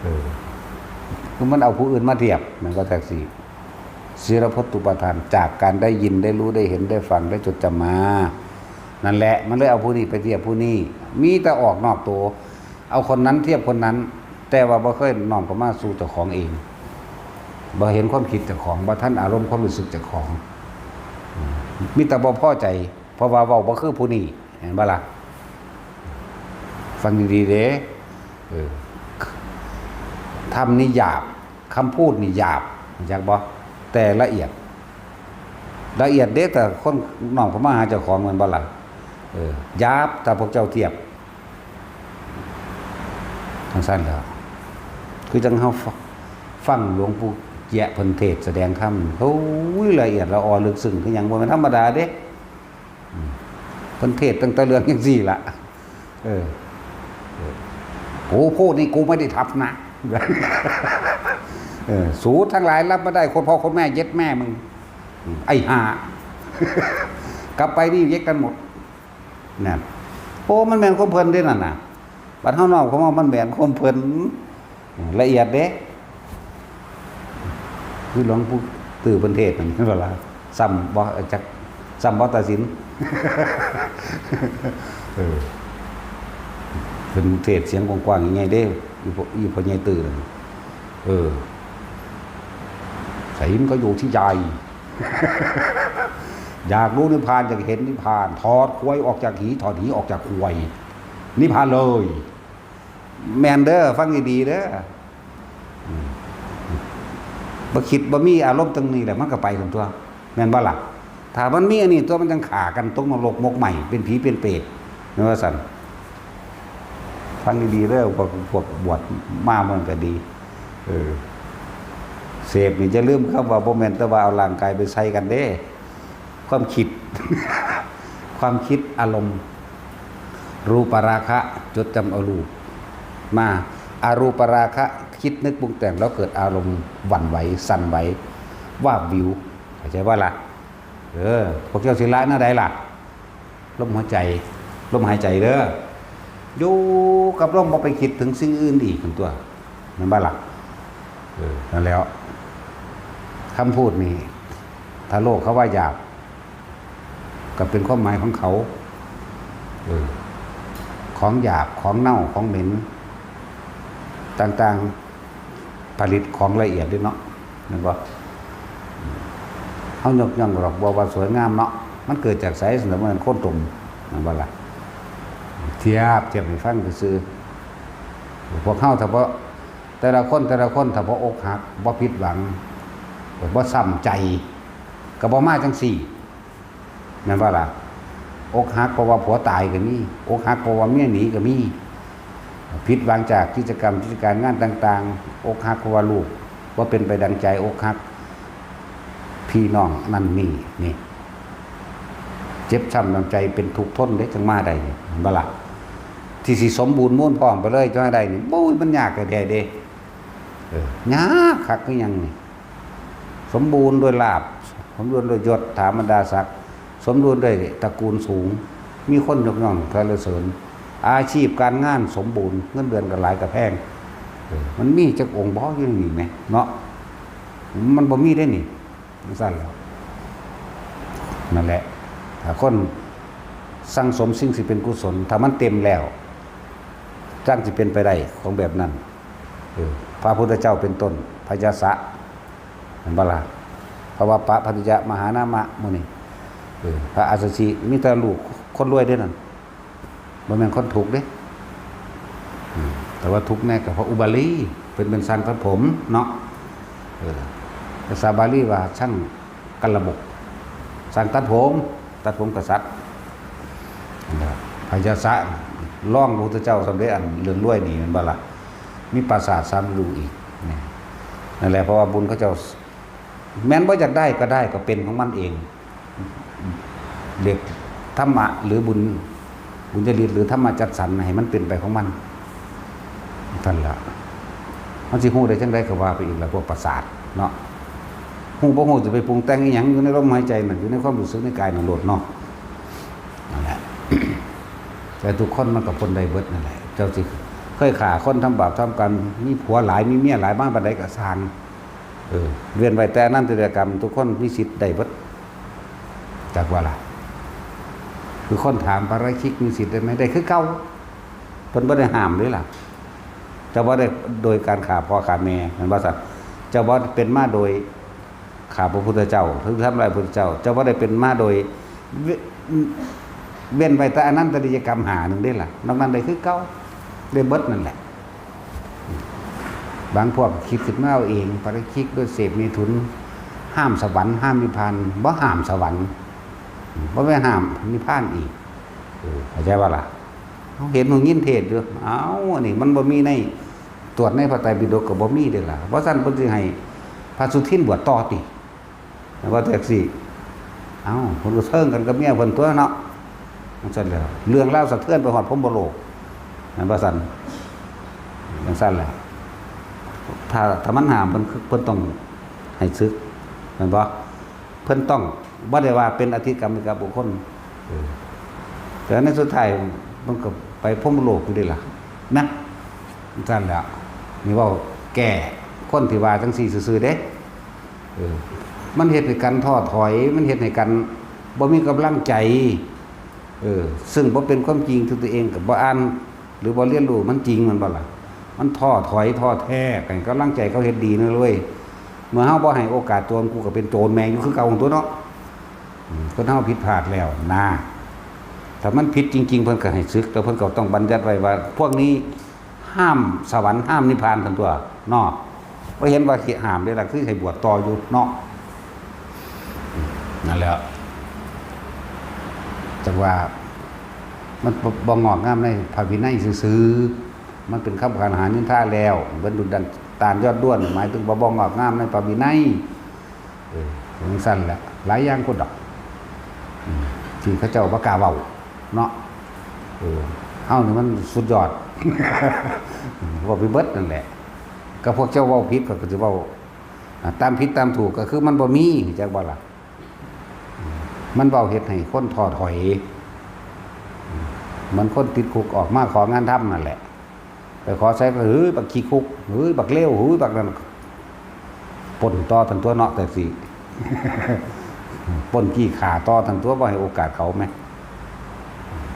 เออ คือมันเอาผู้อื่นมาเทียบ มันก็จั่งซี้ ศีลพัตตุปาทาน จากการได้ยิน ได้รู้ ได้เห็น ได้ฟัง ได้จดจำมา นั่นแหละ มันเลยเอาผู้นี้ไปเทียบผู้นี้ มีแต่ออกนอกตัว เอาคนนั้นเทียบคนนั้น แต่ว่าบ่เคยน้อมเข้ามาสู่เจ้าของเอง บ่เห็นความคิดเจ้าของ บ่ทันอารมณ์ความรู้สึกเจ้าของ อืม มีแต่บ่พอใจ เพราะว่าเว้าบ่คือผู้นี้ เห็นบ่ล่ะ ฟังดีๆเด้ เออ ธรรมนี่หยาบ คำพูดนี่หยาบ รู้จักบ่ แต่ละเอียด ละเอียดเด้ แต่คนน้อมเข้ามาหาเจ้าของ แม่นบ่ล่ะ เออ หยาบ ถ้าพวกเจ้าเทียบ จั่งซั่นแหล้ว คือจั่งเฮาฟ- ฟังหลวงปู่เจี๊ยะเพิ่นเทศน์แสดงธรรม โอ้ย ละเอียดละออลึกซึ้งคือหยัง บ่แม่นธรรมดาเด้ อืม เพิ่นเทศน์ตั้งแต่เรื่องจั่งซี้ล่ะ เออ เออ กูพูดนี่กูไม่ได้ทับนะ เออ สูทั้งหลายรับไม่ได้ คนพ่อคนแม่เย็ดแม่มึง อืม ไอ้ห่า กลับไปนี่เย็ดกันหมด นั่น โอ้ มันแม่นความเพิ่นเด้นั่นน่ะ บัดเฮาน้อมเข้ามา มันแม่นความเพิ่น ละเอียดเด้ คือหลวงปู่ตื้อเพิ่นเทศน์นั่น เวลา ซ้ำบ่จัก ซ้ำบ่ตัดสิน เออ เพิ่นเทศน์เสียงกว้างๆ ใหญ่ๆเด้ อีพ่อ อีพ่อใหญ่ตื้อนั่น เออ ศีลก็อยู่ที่ใจ อยากรู้นิพพาน อยากเห็นนิพพาน ถอดควายออกจากหี ถอดหีออกจากควาย นิพพานเลย แม่นเด้อ ฟังดีๆเด้อ อืม บ่คิดบ่มีอารมณ์ตรงนี้แหละ มันก็ไปซั่นตั๊ว แม่นบ่ล่ะ ถ้ามันมีอันนี้ตั๊ว มันจั่งฆ่ากันตกนรกหมกไหม้ เป็นผีเป็นเปรต แม่นว่าซั่น ฟังดีๆเด้อ พวก พวกบวชมามันก็ดี เออ เสพนี่อย่าลืมคำว่าบ่แม่นแต่ว่าเอาร่างกายไปใส่กันเด้ ความคิด ความคิดอารมณ์ รูปราคะ จดจำเอารูป มา อรูปราคะ คิดนึกปรุงแต่งแล้วเกิดอารมณ์หวั่นไหว สั่นไหว วาบวิว เข้าใจบ่ล่ะ เออ พวกเจ้าสิละแนวใดล่ะ ลมหัวใจ ลมหายใจเด้อ อยู่กับลม บ่ไปคิดถึงสิ่งอื่นอีกตั๊ว แม่นบ่ล่ะ เออ นั่นแหล้ว คำพูดนี่ ถ้าโลกเขาว่าหยาบ ก็เป็นความหมายของเขา เออ ของหยาบ ของเน่า ของเหม็น ต่างๆ ผลิตของละเอียดเด้เนาะ แม่นบ่ เฮายกย่องดอกบัวว่าสวยงามเนาะ มันเกิดจากไส ซั่นน่ะ มันโคนต้ม แม่นบ่ล่ะ เทียบ เทียบให้ฟังซื่อๆ พวกเฮาถ้าบ่ แต่ละคน แต่ละคน ถ้าบ่อกหัก บ่ผิดหวัง บ่ช้ำใจ ก็บ่มาจั่งซี้ แม่นบ่ล่ะ อกหักเพราะว่าผัวตายก็มี อกหักเพราะว่าเมียหนีก็มี ผิดหวังจากกิจกรรมกิจการงานต่างๆ อกหักเพราะว่าลูกบ่เป็นไปดังใจ อกหักพี่น้องนั่นนี่ นี่ เจ็บช้ำน้ำใจเป็นทุกข์ทนเด้ จั่งมาได้ แม่นบ่ล่ะ ที่สิสมบูรณ์มูลพร้อมไปเลยจั่งได้นี่ โอ้ย มันยากแท้ๆเด้ เออ ยากคักคือหยังนี่ สมบูรณ์ด้วยลาภ สมบูรณ์ด้วยยศถาบรรดาศักดิ์ สมบูรณ์ด้วยตระกูลสูง มีคนยกย่องสรรเสริญ อาชีพการงานสมบูรณ์ เงินเดือนก็หลายก็แพง เออ มันมีจักองค์บ่อยู่นี่แหมเนาะ มันบ่มีเด้นี่ จั่งซั่นแหล้ว นั่นแหละ ถ้าคน สั่งสมสิ่งที่เป็นกุศล ถ้ามันเต็มแล้ว จั่งสิเป็นไปได้ของแบบนั้น เออ พระพุทธเจ้าเป็นต้น พระยาสะ เห็นบ่ล่ะ เพราะว่าปะพัทยะมหานามะหมู่นี้ เออ พระอัสสชิ มีแต่ลูกคนรวยเด้นั่น บ่แม่นคนทุกข์เด้ อืม แต่ว่าทุกข์แน่ก็เพราะอุบาลี เพิ่นเป็นช่างตัดผมเนาะ เออ ภาษาบาลีว่าช่างกัลละบก ช่างตัดผม ตัดผมกษัตริย์ พระยาสะ รองพระพุทธเจ้าสำเร็จอันเรื่องรวยนี่แม่นบ่ล่ะ มีปราสาทสามฤดูอีก นี่ นั่นแหละ เพราะว่าบุญเขาเจ้า แม้นบ่อยากได้ก็ได้ ก็เป็นของมันเอง เรียกธรรมะหรือบุญ บุญญาฤทธิ์หรือธรรมะจัดสรรให้มันเป็นไปของมัน นั่นล่ะ มันสิฮู้ได้จั่งใดก็ว่าไปอีกล่ะ พวกประสาทเนาะ ฮู้บ่ฮู้สิไปปรุงแต่งอีหยัง อยู่ในลมหายใจนั่น อยู่ในความรู้สึกในกายนั่นโลดเนาะ นั่นแหละ แต่ทุกคนมันก็พ้นได้เบิดนั่นแหละ เจ้าสิเคยฆ่าคน ทำบาปทำกรรม มีผัวหลาย มีเมียหลาย มาปานใดก็ซ่าง เออ เว้นไว้แต่อนันตริยกรรม ทุกคนมีสิทธิ์ได้เบิด จักว่าล่ะ คือคนถาม ปาราชิกมีสิทธิ์ได้ไหม ได้คือเก่า เพิ่นบ่ได้ห้ามเด้ล่ะ เจ้าบ่ได้โดยการฆ่าพ่อฆ่าแม่ แม่นบ่ซั่น เจ้าบ่เป็นมาโดยฆ่าพระพุทธเจ้า หรือทำลายพระพุทธเจ้า เจ้าบ่ได้เป็นมาโดย เว้น เว้นไว้แต่อนันตริยกรรมห้าหนึ่งเด้ล่ะ นอกนั้นได้คือเก่า ได้เบิดนั่นแหละ บางพวกคิดขึ้นมาเอาเอง ปาราชิกด้วยเสพเมถุน ห้ามสวรรค์ ห้ามนิพพาน บ่ห้ามสวรรค์ บ่ไปห้ามนิพพานอีก เออ เข้าใจบ่ล่ะ เฮาเห็นหูยินเทศน์อยู่ เอ้า อันนี้มันบ่มีใน ตรวจในพระไตรปิฎกก็บ่มีเด้ล่ะ บ่ซั่นเพิ่นสิให้พระสุทินบวชต่อติ ว่าจั่งซี้ เอ้า เพิ่นก็เซิงกันกับเมียเพิ่นตั๊วเนาะ จั่งซั่นแหละ เรื่องราวสะเทือนไปฮอดพรหมโลก แม่นบ่ซั่น จั่งซั่นแหละ ถ้า ถ้ามันห้าม เพิ่น เพิ่นต้องให้สึก แม่นบ่ เพิ่นต้อง บ่ได้ว่าเป็นอธิกรรมิกบุคคล เออ แต่ในสุดท้ายมันก็ไปพรหมโลกอยู่เด้ล่ะ นะ จั่งซั่นแหละ นี่เว้าแก้คนที่ว่าจั่งซี้ซื่อๆเด้ เออ มันเฮ็ดให้กันท้อถอย มันเฮ็ดให้กันบ่มีกำลังใจ เออ ซึ่งบ่เป็นความจริงที่ตัวเองก็บ่อ่าน หรือบ่เรียนรู้มันจริง แม่นบ่ล่ะ มันท้อถอยท้อแท้ ให้กำลังใจเขาเฮ็ดดีนะเว้ย เมื่อเฮาบ่ให้โอกาสตัวมัน กูก็เป็นโจรแม่งอยู่คือเก่าตั๊วเนาะ อืม คนเฮาผิดพลาดแล้วนะ ถ้ามันผิดจริงๆ เพิ่นก็ให้สึก แต่เพิ่นก็ต้องบัญญัติไว้ว่า พวกนี้ห้ามสวรรค์ ห้ามนิพพานซั่นตั๊วเนาะ บ่เห็นว่าสิห้ามเด้ล่ะ คือให้บวชต่ออยู่เนาะ นั่นแหละ จั่งว่ามันบ่ บ่งอกงามในพระวินัยซื่อๆ มันเป็นคำขานหานินทาแล้ว เบิดดุจดั่งตาลยอดด้วน หมายถึงว่าบ่งอกงามในพระวินัย เออ จั่งซั่นแหละ หลายอย่างพุ้นดอก อืม ที่เขาเจ้าบ่กล้าเว้าเนาะ เออ เฮานี่มันสุดยอด เว้าไปเบิดนั่นแหละ ก็พวกเจ้าเว้าผิด ข้อยก็สิเว้า อ่า ตามผิดตามถูกก็คือมันบ่มี จักบ่ล่ะ มันเว้าเฮ็ดให้คนท้อถอย เหมือนคนติดคุกออกมาของานทำนั่นแหละ ไปขอใส่ก็ "เฮ้ย บักขี้คุก เฮ้ย บักเลว เฮ้ย บักนั่น" ปล้นต่อทันตั๊วเนาะ แต่สิ ปล้นจี้ฆ่าต่อทันตั๊ว บ่ให้โอกาสเขาแหม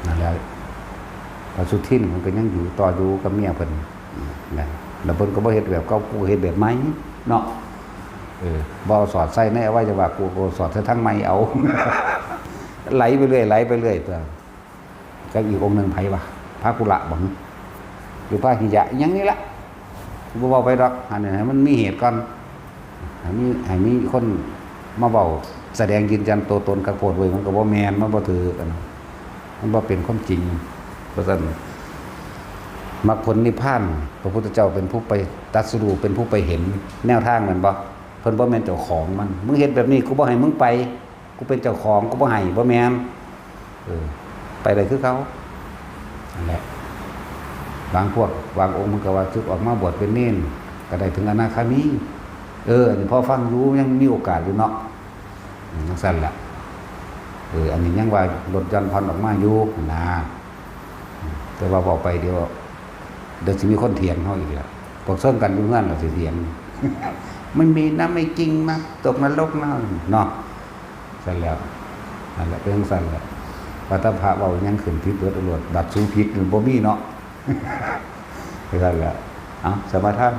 นั่นแหละ พระสุทินมันก็ยังอยู่ต่ออยู่กับเมียเพิ่น นั่น แล้วเพิ่นก็บ่เฮ็ดแบบเก่า กูเฮ็ดแบบใหม่เนาะ เออ บ่เอาสอดใส่ในอวัยวะ กูก็สอดใส่ทางใหม่เอา ไหลไปเรื่อย ไหลไปเรื่อยตั๊ว กับอีกองค์หนึ่งไผวะ พระกุละบ่ หรือพระหิยะ อิหยังนี่ละ บ่เว้าไปดอก อันนี้ให้มันมีเหตุก่อน ให้มี ให้มีคนมาเว้าแสดงยืนยันตัวตนคักโพดเว้ย มันก็บ่แม่น มันบ่ถืก อันนั้น มันบ่เป็นความจริง เพราะฉะนั้น มรรคผลนิพพาน พระพุทธเจ้าเป็นผู้ไปตรัสรู้ เป็นผู้ไปเห็นแนวทาง แม่นบ่ เพิ่นบ่แม่นเจ้าของมัน มึงเฮ็ดแบบนี้ กูบ่ให้มึงไป กูเป็นเจ้าของ กูบ่ให้ บ่แม่น เออ ไปได้คือเก่า นั่นแหละ บางพวก บางองค์มันก็ว่า "สึกออกมาบวชเป็นเณร ก็ได้ถึงอนาคามี" เออ อันนี้พอฟังอยู่ ยังมีโอกาสอยู่เนาะ อืม จั่งซั่นแหละ เออ อันนี้ยังว่าลดหย่อนผ่อนออกมาอยู่นะ แต่ว่าเว้าไปเดี๋ยว เดี๋ยวสิมีคนเถียงเฮาอีกแล้ว พวกเซิงกันอยู่เฮือนน่ะสิเถียง "ไม่มีนะ ไม่จริงนะ ตกนรกนะ" เนาะ ซั่นแหล้ว นั่นแหละ เป็นจั่งซั่นแหละ ว่าแต่พระเว้าหยังขึ้นผิดเบิดโลด บัดสูผิดนั่นบ่มีเนาะ คือซั่นแหละ เอา สมาทาน